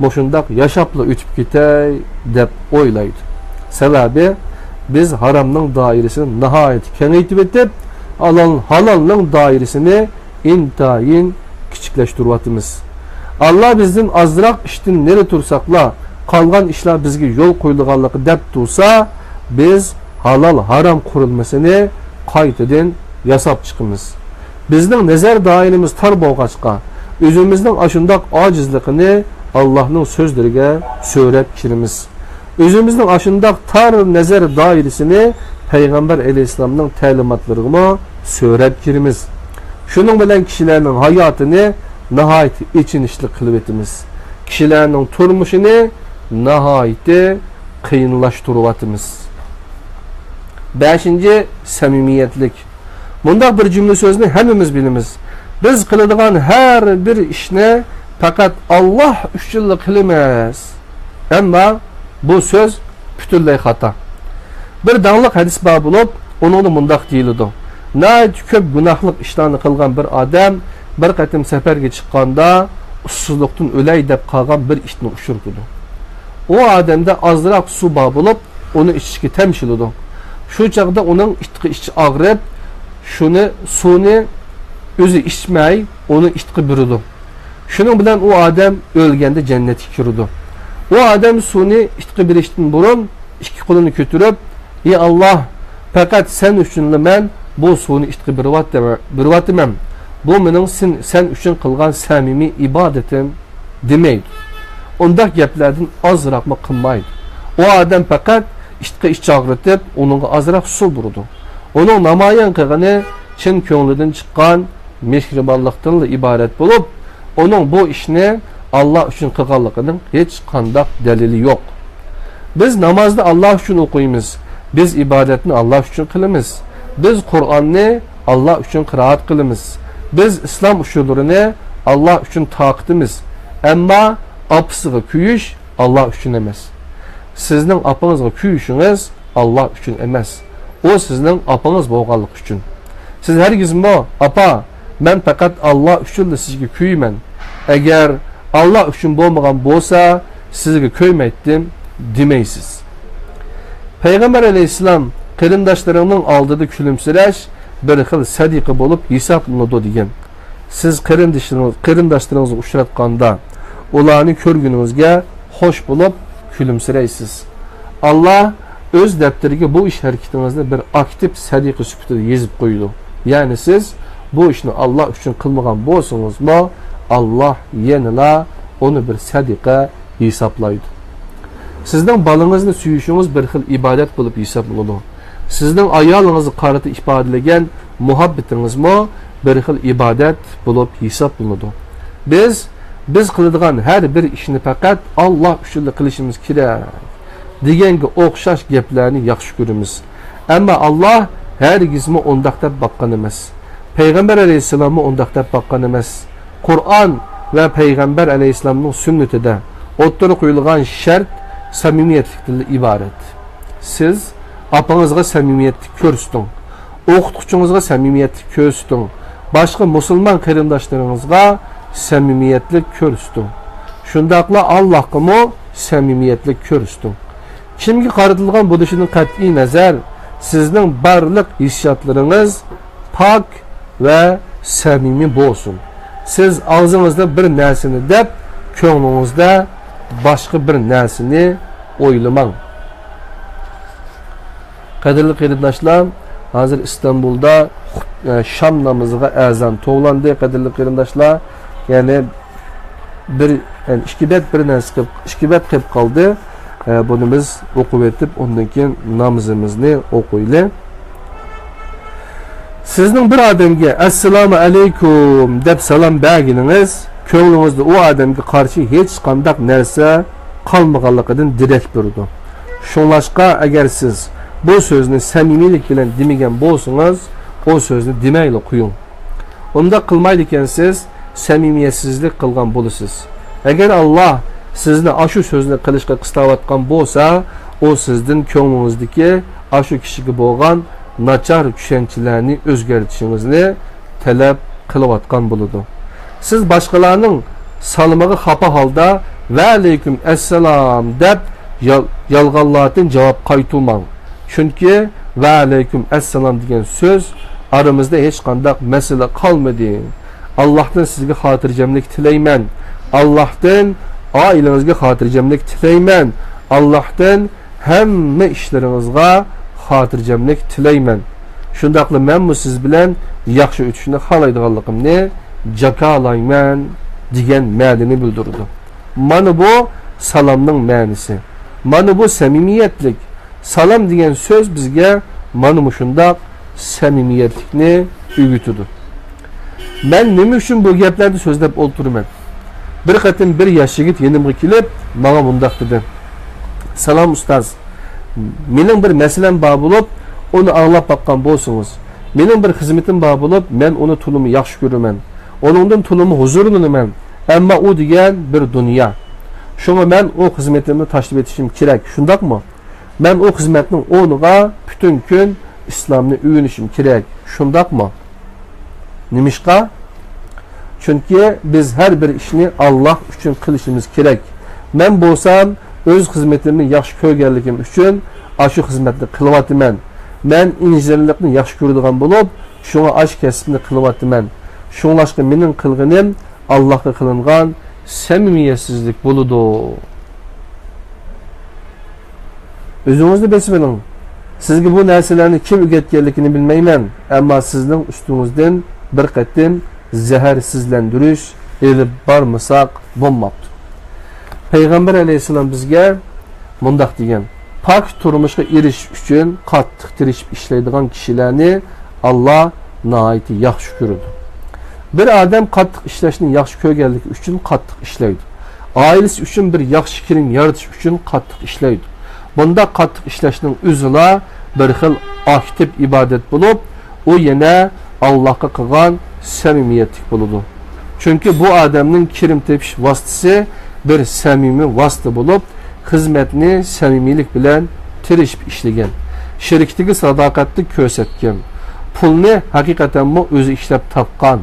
مۇشۇنداق ياشاپلا ئۆتۈپ كېتەي، دەپ ئويلايدۇ. سەۋەبى، بىز ھارامنىڭ دائىرىسىنى ناھايىتى كېڭەيتىۋېتىپ، ھالال، ھالالنىڭ دائىرىسىنى ئىنتايىن كىچىكلەشتۈرۈۋاتىمىز. ئاللا بىزدىن ئازراق ئىشتىن نېرى تۇرساقلا، قالغان ئىشلار بىزگە يول قويۇلغانلىقى دەپ تۇرسا، بىز ھالال ھارام قۇرۇلمىسىنى قايتىدىن ياساپ چىقىمىز. بىزنىڭ نەزەر دائىرىمىز تار بولغاچقا، ئۆزىمىزنىڭ ئاشۇنداق ئاجىزلىقىنى ئاللانىڭ سۆزلىرىگە سۆرەپ كىرىمىز. ئۆزىمىزنىڭ ئاشۇنداق تار نەزەر دائىرىسىنى پەيغەمبەر ئەلەيھىسسالامنىڭ تەلىماتلىرىغىمۇ سۆرەپ كىرىمىز. شۇنىڭ بىلەن كىشىلەرنىڭ ھاياتىنى ناھايىتى ئېچىنىشلىق قىلىۋېتىمىز. كىشىلەرنىڭ تۇرمۇشىنى ناھايىتى قىيىنلاشتۇرۇۋاتىمىز. بەشىنچى، سەمىمىيەتلىك. مۇنداق بىر جۈملە سۆزنى ھەممىمىز بىلىمىز. بىز قىلىدىغان ھەر بىر ئىشنى پەقەت ئاللا ئۈچۈنلا قىلىمىز. ئەمما بۇ سۆز پۈتۈنلەي خاتا. بىر داڭلىق ھەدىس بار بولۇپ، ئۇنىڭدا مۇنداق دېيىلىدۇ: ناھايىتى كۆپ گۇناھلىق ئىشلارنى قىلغان بىر ئادەم بىر قېتىم سەپەرگە چىققاندا، ئۇسسۇزلۇقتىن ئۆلەي دەپ قالغان بىر ئىتنى ئۇچرىتىدۇ. ئۇ ئادەمدە ئازراق سۇ بار بولۇپ، ئۇنى ئىچىشكە تەمشىلىدۇ. شۇ چاغدا ئۇنىڭ ئىتقا ئىچى ئاغرىپ، شۇنى، سۇنى ئۆزى ئىچمەي، ئۇنى ئىتقا بېرىدۇ. شۇنىڭ بىلەن ئۇ ئادەم ئۆلگەندە جەننەتكە كىرىدۇ. ئۇ ئادەم سۇنى ئىتقا بېرىشتىن بۇرۇن ئىككى قولىنى كۆتۈرۈپ، ئى ئاللا، پەقەت سەن ئۈچۈنلا مەن بۇ سۇنى ئىتقا بېرىۋاتىمەن، بېرىۋاتىمەن. بۇ مېنىڭ سېن، سەن ئۈچۈن قىلغان سەمىمىي ئىبادىتىم، دېمەيدۇ. ئۇنداق گەپلەردىن ئازراقمۇ قىلمايدۇ. ئۇ ئادەم پەقەت ئىتقا ئىچ ئاغرىتىپ، ئۇنىڭغا ئازراق سۇ بۇرىدۇ. ئۇنىڭ نامايان قىلغىنى چىن كۆڭلىدىن چىققان مېھرىبانلىقتىنلا ئىبارەت بولۇپ، ئۇنىڭ بۇ ئىشنى ئاللا ئۈچۈن قىلغانلىقىنىڭ ھېچقانداق دەلىلى يوق. بىز نامازنى ئاللا ئۈچۈن ئوقۇيمىز. بىز ئىبادەتنى ئاللا ئۈچۈن قىلىمىز. بىز قۇرئاننى ئاللا ئۈچۈن قىرائەت قىلىمىز. بىز ئىسلام ئۇچۇرلىرىنى ئاللا ئۈچۈن تارقىتىمىز. ئەمما ئاپىسىغا كۆيۈش ئاللا ئۈچۈن ئەمەس. سىزنىڭ ئاپىڭىزغا كۆيۈشىڭىز ئاللا ئۈچۈن ئەمەس. ئۇ سىزنىڭ ئاپىڭىز بولغانلىقى ئۈچۈن. سىز ھەرگىزمۇ، ئاپا، مەن پەقەت ئاللا ئۈچۈنلا سىزگە كۆيىمەن. ئەگەر ئاللا ئۈچۈن بولمىغان بولسا، سىزگە كۆيمەيتتىم، دېمەيسىز. پەيغەمبەر ئەلەيھىسسالام، قېرىنداشلىرىڭنىڭ ئالدىدا كۈلۈمسىرەش بىر خىل سەدىقە بولۇپ ھېسابلىنىدۇ، دېگەن. سىز قېرىندىشىڭىز، قېرىنداشلىرىڭىزغا ئۇچراتقاندا، ئۇلارنى كۆرگىنىڭىزگە خوش بولۇپ كۈلۈمسىرەيسىز. ئاللا ئۆز دەپتىرىگە بۇ ئىش ھەرىكىتىڭىزنى بىر ئاكتىپ سەدىقە سۈپىتىدە يېزىپ قويىدۇ. يەنى سىز بۇ ئىشنى ئاللا ئۈچۈن قىلمىغان بولسىڭىزمۇ، ئاللا يەنىلا ئۇنى بىر سەدىقە ھېسابلايدۇ. سىزنىڭ بالىڭىزنى سۆيۈشىڭىز بىر خىل ئىبادەت بولۇپ ھېسابلىنىدۇ. سىزنىڭ ئايالىڭىزغا قارىتا ئىپادىلىگەن مۇھەببىتىڭىزمۇ بىر خىل ئىبادەت بولۇپ ھېسابلىنىدۇ. بىز، بىز قىلىدىغان ھەر بىر ئىشنى پەقەت ئاللا ئۈچۈنلا قىلىشىمىز كېرەك، دېگەنگە ئوخشاش گەپلەرنى ياخشى كۆرىمىز. ئەمما ئاللا ھەرگىزمۇ ئۇنداق دەپ باققان ئەمەس. پەيغەمبەر ئەلەيھىسسالاممۇ ئۇنداق دەپ باققان ئەمەس. قۇرئان ۋە پەيغەمبەر ئەلەيھىسسالامنىڭ سۈننىتىدە ئوتتۇرىغا قويۇلغان شەرت سەمىمىيەتلىكتىنلا ئىبارەت. سىز ئاپىڭىزغا سەمىمىيەتلىك كۆرسىتىڭ. ئوقۇتقۇچىڭىزغا سەمىمىيەتلىك كۆرسىتىڭ. باشقا مۇسۇلمان قېرىنداشلىرىڭىزغا سەمىمىيەتلىك كۆرسىتىڭ. شۇنداقلا ئاللاھقىمۇ سەمىمىيەتلىك كۆرسىتىڭ. كىمگە قارىتىلغان بولۇشىدىن قەتئىي نەزەر، سىزنىڭ بارلىق ھېسسىياتلىرىڭىز پاك ۋە سەمىمىي بولسۇن. سىز ئاغزىڭىزدا بىر نەرسىنى دەپ، كۆڭلىڭىزدە باشقا بىر نەرسىنى ئويلىماڭ. قەدىرلىك قېرىنداشلار، ھازىر ئىستانبۇلدا خۇت-، ئە، شام نامىزىغا ئەزان توۋلاندى، قەدىرلىك قېرىنداشلار. يەنى بىر، يەنى ئىككى بەت بىر نەرسە قىلىپ، ئىككى بەت قىلىپ قالدى. ئە، بۇنى بىز ئوقۇۋېتىپ، ئۇندىن كېيىن نامىزىمىزنى ئوقۇيلى. سىزنىڭ بىر ئادەمگە «ئەسسالامۇ ئەلەيكۇم» دەپ سالام بەرگىنىڭىز، كۆڭلىڭىزدە ئۇ ئادەمگە قارشى ھېچقانداق نەرسە قالمىغانلىقىدىن دېرەك بېرىدۇ. شۇڭلاشقا، ئەگەر سىز بۇ سۆزنى سەمىمىيلىك بىلەن دېمىگەن بولسىڭىز، ئۇ سۆزنى دېمەيلا قويۇڭ. ئۇنداق قىلمايدىكەنسىز، سەمىمىيەتسىزلىك قىلغان بولىسىز. ئەگەر ئاللا سىزنى ئاشۇ سۆزنى قىلىشقا قىستاۋاتقان بولسا، ئۇ سىزدىن كۆڭلىڭىزدىكى ئاشۇ كىشىگە بولغان ناچار چۈشەنچىلەرنى ئۆزگەرتىشىڭىزنى تەلەپ قىلىۋاتقان بولىدۇ. سىز باشقىلارنىڭ سالىمىغا خاپا ھالدا «ۋەئەلەيكۇم ئەسسالام» دەپ يال-، يالغانلاردىن جاۋاب قايتۇرماڭ. چۈنكى «ۋەئەلەيكۇم ئەسسالام» دېگەن سۆز، «ئارىمىزدا ھېچقانداق مەسىلە قالمىدى. ئاللاھتىن سىزگە خاتىرجەملىك تىلەيمەن. ئاللاھتىن ئائىلىڭىزگە خاتىرجەملىك تىلەيمەن. ئاللاھتىن ھەممە ئىشلىرىڭىزغا خاتىرجەملىك تىلەيمەن. شۇنداقلا مەنمۇ سىز بىلەن ياخشى ئۆتۈشنى خالايدىغانلىقىمنى جاكارلايمەن» دېگەن مەنىنى بىلدۈرىدۇ. مانا بۇ سالامنىڭ مەنىسى. مانا بۇ سەمىمىيەتلىك. سالام دېگەن سۆز بىزگە مانا مۇشۇنداق سەمىمىيەتلىكنى ئۆگىتىدۇ. مەن نېمە ئۈچۈن بۇ گەپلەرنى سۆزلەپ ئولتۇرىمەن؟ بىر قېتىم بىر ياش يىگىت يېنىمغا كېلىپ، ماڭا مۇنداق دېدى: «سالام ئۇستاز، مېنىڭ بىر مەسىلەم بار بولۇپ، ئۇنى ئاڭلاپ باققان بولسىڭىز. مېنىڭ بىر خىزمىتىم بار بولۇپ، مەن ئۇنى تولىمۇ ياخشى كۆرىمەن. ئۇنىڭدىن تولىمۇ ھۇزۇرلىنىمەن. ئەمما ئۇ دېگەن بىر دۇنيا. شۇڭا مەن ئۇ خىزمىتىمنى تاشلىۋېتىشىم كېرەك، شۇنداقمۇ؟ مەن ئۇ خىزمەتنىڭ ئورنىغا پۈتۈن كۈن ئىسلامنى ئۆگىنىشىم كېرەك، شۇنداقمۇ؟» نېمىشقا؟ چۈنكى بىز ھەر بىر ئىشنى ئاللاھ ئۈچۈن قىلىشىمىز كېرەك. مەن بولسام ئۆز خىزمىتىمنى ياخشى كۆرگەنلىكىم ئۈچۈن ئاشۇ خىزمەتنى قىلىۋاتىمەن. مەن ئىنژېنېرلىقنى ياخشى كۆرىدىغان بولۇپ، شۇڭا ئاشۇ كەسىپنى قىلىۋاتىمەن. شۇڭلاشقا مېنىڭ قىلغىنىم ئاللاھقا قىلىنغان سەمىمىيەتسىزلىك بولىدۇ. ئۆزىڭىزنى بېسىۋېلىڭ. سىزگە بۇ نەرسىلەرنى كىم ئۆگەتكەنلىكىنى بىلمەيمەن، ئەمما سىزنىڭ ئۈستىڭىزدىن بىر قېتىم زەھەرسىزلەندۈرۈش ئېلىپ بارمىساق بولماپتۇ. پەيغەمبەر ئەلەيھىسسالام بىزگە مۇنداق دېگەن: «پاك تۇرمۇشقا ئېرىشىش ئۈچۈن قاتتىق تىرىشىپ ئىشلەيدىغان كىشىلەرنى ئاللا ناھايىتى ياخشى كۆرىدۇ.» بىر ئادەم قاتتىق ئىشلەشنى ياخشى كۆرگەنلىكى ئۈچۈن قاتتىق ئىشلەيدۇ. ئائىلىسى ئۈچۈن بىر ياخشى كىرىم يارىتىش ئۈچۈن قاتتىق ئىشلەيدۇ. بۇنداق قاتتىق ئىشلەشنىڭ ئۆزىلا بىر خىل ئاكتىپ ئىبادەت بولۇپ، ئۇ يەنە ئاللاھقا قىلغان سەمىمىيەتلىك بولىدۇ. چۈنكى بۇ ئادەمنىڭ كىرىم تېپىش ۋاسىتىسى بىر سەمىمىي ۋاسىتە بولۇپ، خىزمەتنى سەمىمىيلىك بىلەن تىرىشىپ ئىشلىگەن، شىركىتىگە ساداقەتلىك كۆرسەتكەن، پۇلنى ھەقىقەتەنمۇ ئۆزى ئىشلەپ تاپقان،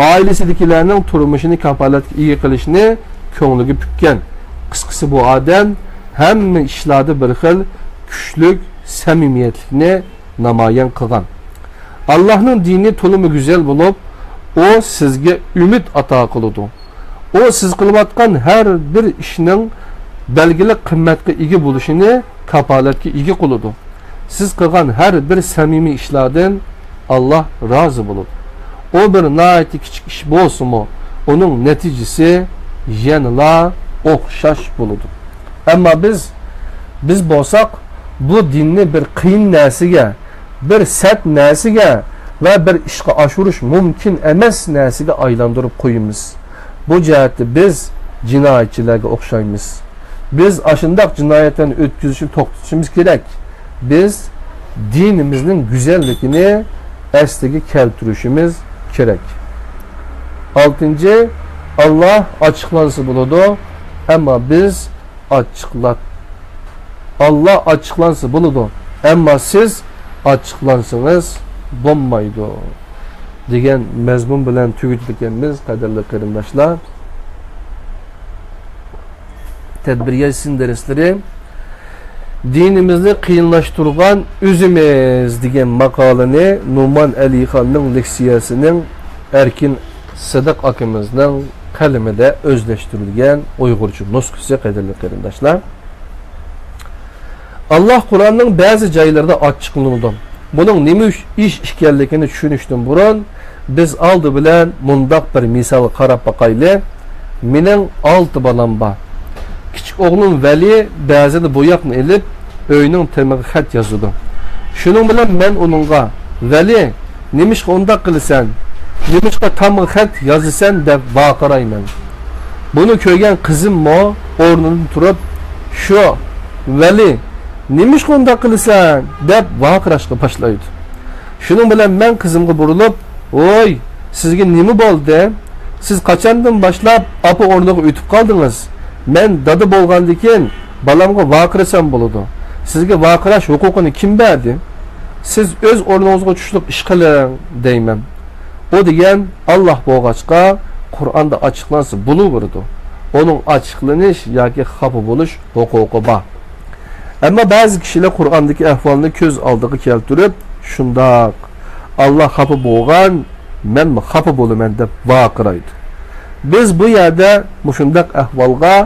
ئائىلىسىدىكىلەرنىڭ تۇرمۇشىنى كاپالەتكە ئىگە قىلىشنى كۆڭلىگە پۈككەن. قىسقىسى، بۇ ئادەم ھەممە ئىشلاردا بىر خىل كۈچلۈك سەمىمىيەتلىكنى نامايان قىلغان. ئاللاھنىڭ دىنى تولىمۇ گۈزەل بولۇپ، ئۇ سىزگە ئۈمىد ئاتا قىلىدۇ. ئۇ سىز قىلىۋاتقان ھەر بىر ئىشنىڭ بەلگىلىك قىممەتكە ئىگە بولۇشىنى كاپالەتكە ئىگە قىلىدۇ. سىز قىلغان ھەر بىر سەمىمىي ئىشلاردىن ئاللاھ رازى بولىدۇ. ئۇ بىر ناھايىتى كىچىك ئىش بولسىمۇ، ئۇنىڭ نەتىجىسى يەنىلا ئوخشاش بولىدۇ. ئەمما بىز، بىز بولساق بۇ دىننى بىر قىيىن نەرسىگە، بىر سەت نەرسىگە ۋە بىر ئىشقا ئاشۇرۇش مۇمكىن ئەمەس نەرسىگە ئايلاندۇرۇپ قويىمىز. بۇ جەھەتتە بىز جىنايەتچىلەرگە ئوخشايمىز. بىز ئاشۇنداق جىنايەتلەرنى ئۆتكۈزۈشنى توختىتىشىمىز كېرەك. بىز دىنىمىزنىڭ گۈزەللىكىنى ئەسلىگە كەلتۈرۈشىمىز كېرەك. ئالتىنچى، ئاللاھ ئاچچىقلانسا بولىدۇ، ئەمما بىز ئاچچىقلات-، ئاللاھ ئاچچىقلانسا بولىدۇ، ئەمما سىز ئاچچىقلانسىڭىز بولمايدۇ، دېگەن مەزمۇن بىلەن تۈگىتىدىكەنمىز، قەدىرلىك قېرىنداشلار. تەدبىر ياشىسۇن دەرسلىرى دىنىمىزنى قىيىنلاشتۇرغان ئۆزىمىز دېگەن ماقالىنى نۇمان ئەلىخاننىڭ لېكسىيەسىنىڭ ئەركىن سىدىق ئاكىمىزنىڭ قەلىمىدە ئۆزلەشتۈرۈلگەن ئۇيغۇرچە نۇسخىسى، قەدىرلىك قېرىنداشلار. ئاللاھ قۇرئاننىڭ بەزى جايلىرىدا ئاچچىقلىنىدۇ. بۇنىڭ نېمە ئىش ئىكەنلىكىنى چۈشىنىشتىن بۇرۇن، بىز ئالدى بىلەن مۇنداق بىر مىسالغا قاراپ باقايلى. مېنىڭ ئالتە بالام بار. كىچىك ئوغلۇم ۋەلى بەزىدە بوياقنى ئېلىپ، ئۆينىڭ تېمىغا خەت يازىدۇ. شۇنىڭ بىلەن مەن ئۇنىڭغا، «ۋەلى، نېمىشقا ئۇنداق قىلىسەن؟ نېمىشقا تامغا خەت يازىسەن؟» دەپ ۋارقىرايمەن. بۇنى كۆرگەن قىزىممۇ ئورنىدىن تۇرۇپ، «شۇ، ۋەلى، نېمىشقا ئۇنداق قىلىسەن؟» دەپ ۋارقىراشقا باشلايدۇ. شۇنىڭ بىلەن مەن قىزىمغا بۇرۇلۇپ، «ۋوي، سىزگە نېمە بولدى؟ سىز قاچاندىن باشلاپ ئاپا ئورنىغا ئۆتۈپ قالدىڭىز؟ مەن دادا بولغاندىكىن بالامغا ۋارقىرىسام بولىدۇ. سىزگە ۋارقىراش ھوقۇقىنى كىم بەردى؟ سىز ئۆز ئورنىڭىزغا چۈشلۈك ئىش قىلىڭ» دەيمەن. ئۇ دېگەن ئاللاھ بولغاچقا، قۇرئاندا ئاچچىقلانسا بولۇۋېرىدۇ. ئۇنىڭ ئاچچىقلىنىش ياكى خاپا بولۇش ھوقۇقى بار. ئەمما بەزى كىشىلەر قۇرئاندىكى ئەھۋالنى كۆز ئالدىغا كەلتۈرۈپ، «شۇنداق، ئاللاھ خاپا بولغان، مەنمۇ خاپا بولىمەن» دەپ ۋارقىرايدۇ. بىز بۇ يەردە مۇشۇنداق ئەھۋالغا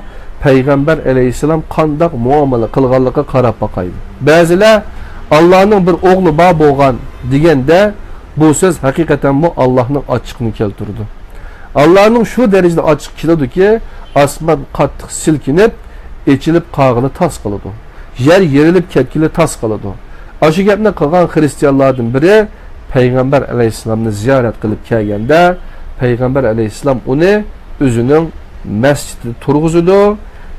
پەيغەمبەر ئەلەيھىسسالام قانداق مۇئامىلە قىلغانلىقىغا قاراپ باقايلى. بەزىلەر، «ئاللاھنىڭ بىر ئوغلى بار بولغان» دېگەندە، بۇ سۆز ھەقىقەتەنمۇ ئاللاھنىڭ ئاچچىقىنى كەلتۈرىدۇ. ئاللاھنىڭ شۇ دەرىجىدە ئاچچىقى كېلىدۇكى، ئاسمان قاتتىق سىلكىنىپ، ئېچىلىپ قالغىلى تاس قالىدۇ. يەر يېرىلىپ كەتكىلى تاس قالىدۇ. ئاشۇ گەپنى قىلغان خىرىستىيانلاردىن بىرى پەيغەمبەر ئەلەيھىسسالامنى زىيارەت قىلىپ كەلگەندە، پەيغەمبەر ئەلەيھىسسالام ئۇنى ئۆزىنىڭ مەسچىتىدە تۇرغۇزىدۇ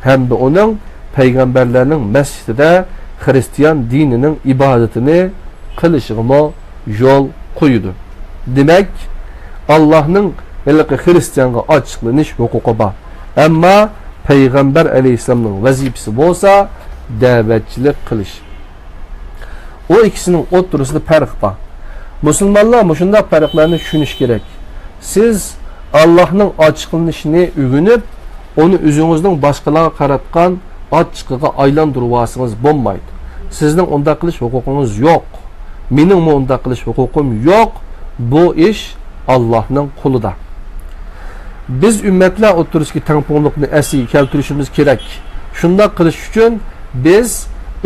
ھەمدە ئۇنىڭ پەيغەمبەرلەرنىڭ مەسچىتىدە خىرىستىيان دىنىنىڭ ئىبادىتىنى قىلىشىغىمۇ يول قويىدۇ. دېمەك، ئاللاھنىڭ ھېلىقى خىرىستىيانغا ئاچچىقلىنىش ھوقۇقى بار. ئەمما پەيغەمبەر ئەلەيھىسسالامنىڭ ۋەزىپىسى بولسا دەۋەتچىلىك قىلىش. ئۇ ئىككىسىنىڭ ئوتتۇرىسىدا پەرق بار. مۇسۇلمانلار مۇشۇنداق پەرقلەرنى چۈشىنىشى كېرەك. سىز ئاللاھنىڭ ئاچچىقلىنىشىنى ئۆگىنىپ، ئۇنى ئۆزىڭىزنىڭ باشقىلارغا قاراتقان ئاچچىقىغا ئايلاندۇرۇۋالسىڭىز بولمايدۇ. سىزنىڭ ئۇنداق قىلىش ھوقۇقىڭىز يوق. مېنىڭمۇ ئۇنداق قىلىش ھوقۇقۇم يوق. بۇ ئىش ئاللاھنىڭ قولىدا. بىز ئۈممەتلەر ئوتتۇرىسىدىكى تەڭپۇڭلۇقنى ئەسلىگە كەلتۈرۈشىمىز كېرەك. شۇنداق قىلىش ئۈچۈن بىز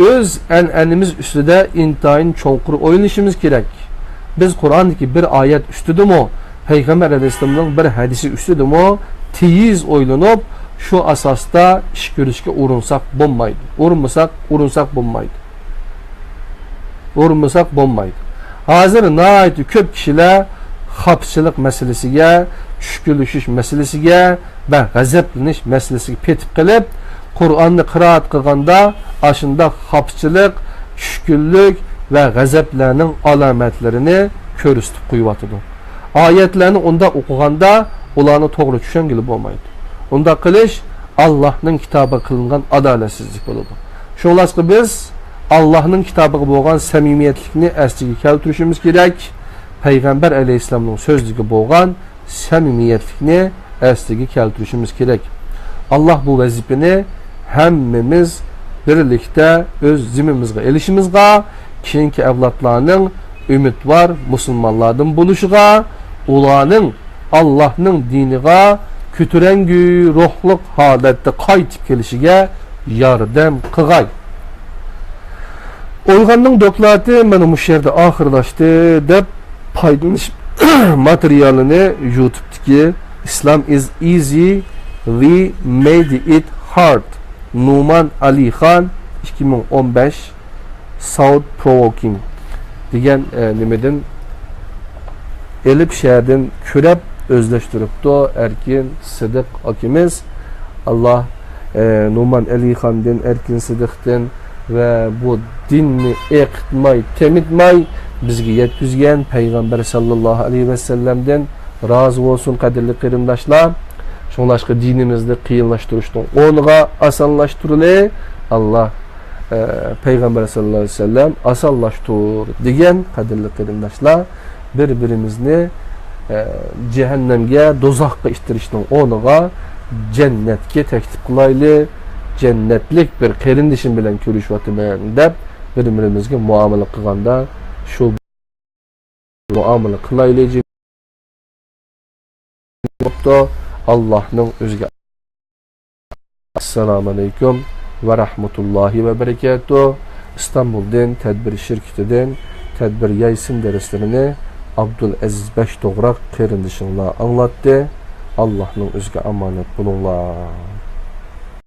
ئۆز ئەنئەنىمىز ئۈستىدە ئىنتايىن چوڭقۇر ئويلىنىشىمىز كېرەك. بىز قۇرئاندىكى بىر ئايەت ئۈستىدىمۇ، پەيغەمبەر ئەلەيھىسسالامنىڭ بىر ھەدىسى ئۈستىدىمۇ تېيىز ئويلىنىپ، شۇ ئاساستا ئىش كۆرۈشكە ئۇرۇنساق بولمايدۇ. ئۇرۇنمىساق، ئۇرۇنساق بولمايدۇ. ئۇرۇنمىساق بولمايدۇ. ھازىر ناھايىتى كۆپ كىشىلەر خاپىچىلىق مەسىلىسىگە، چۈشكۈنلىشىش مەسىلىسىگە ۋە غەزەپلىنىش مەسىلىسىگە پېتىپ قېلىپ، قۇرئاننى قىرائەت قىلغاندا ئاشۇنداق خاپىچىلىق، چۈشكۈنلۈك ۋە غەزەپلەرنىڭ ئالامەتلىرىنى كۆرسىتىپ قويۇۋاتىدۇ. ئايەتلەرنى ئۇنداق ئوقۇغاندا ئۇلارنى توغرا چۈشەنگىلى بولمايدۇ. ئۇنداق قىلىش ئاللاھنىڭ كىتابىغا قىلىنغان ئادالەتسىزلىك بولىدۇ. شۇڭلاشقا بىز ئاللاھنىڭ كىتابىغا بولغان سەمىمىيەتلىكنى ئەسلىگە كەلتۈرۈشىمىز كېرەك. پەيغەمبەر ئەلەيھىسسالامنىڭ سۆزىگە بولغان سەمىمىيەتلىكنى ئەسلىگە كەلتۈرۈشىمىز كېرەك. ئاللاھ بۇ ۋەزىپىنى ھەممىمىز بىرلىكتە ئۆز زىممىمىزغا ئېلىشىمىزغا، كېيىنكى ئەۋلادلارنىڭ ئۈمىدۋار مۇسۇلمانلاردىن بولۇشىغا، ئۇلارنىڭ ئاللاھنىڭ دىنىغا كۆتۈرەڭگۈ روھلۇق ھالەتتە قايتىپ كېلىشىگە ياردەم قىلغاي. ئويغاننىڭ دوكلاتى مانا مۇشۇ يەردە ئاخىرلاشتى، دەپ پايدىلىنىش ماتېرىيالىنى يۇتۇبتىكى Islam is easy, we made it hard، نۇمان ئەلىخان، ئىككى مىڭ ئون بەش، Thought Provoking دېگەن، ئە، نېمىدىن ئېلىپ، شەھەردىن كۆرەپ ئۆزلەشتۈرۈپتۇ ئەركىن سىدىق ئاكىمىز. ئاللاھ، ئە، نۇمان ئەلىخاندىن، ئەركىن سىدىقتىن ۋە بۇ دىننى ئېقىتماي، تېمىتماي بىزگە يەتكۈزگەن پەيغەمبەر ساللاللاھۇ ئەلەيھى ۋەسەللەمدىن رازى بولسۇن، قەدىرلىك قېرىنداشلار. شۇڭلاشقا دىنىمىزنى قىيىنلاشتۇرۇشنىڭ ئورنىغا ئاسانلاشتۇرىلى. ئاللاھ، ئە، پەيغەمبەر ساللاللاھۇ ئەلەيھى ۋەسەللەم ئاسانلاشتۇر دېگەن، قەدىرلىك قېرىنداشلار. بىر-بىرىمىزنى، ئە، جەھەننەمگە، دوزاخقا ئىتتىرىشنىڭ ئورنىغا جەننەتكە تەكلىپ قىلايلى. جەننەتلىك بىر قېرىندىشىم بىلەن كۆرۈشۈۋاتىمەن دەپ، بىر-بىرىمىزگە مۇئامىلە قىلغاندا شۇ مۇئامىلە قىلايلى. بوپتۇ. ئاللاھنىڭ ئۆزىگە. ئەسسالامۇئەلەيكۇم ۋە رەھمەتۇللاھى ۋە بەرىكاتۇھ. ئىستانبۇلدىن تەدبىر شىركىتىدىن تەدبىر يايسىن دەرسلىرىنى ئابدۇلئەزىز بەش توغراق قېرىندىشىڭلار ئاڭلاتتى. ئاللاھنىڭ ئۆزىگە ئامانەت بولۇڭلار.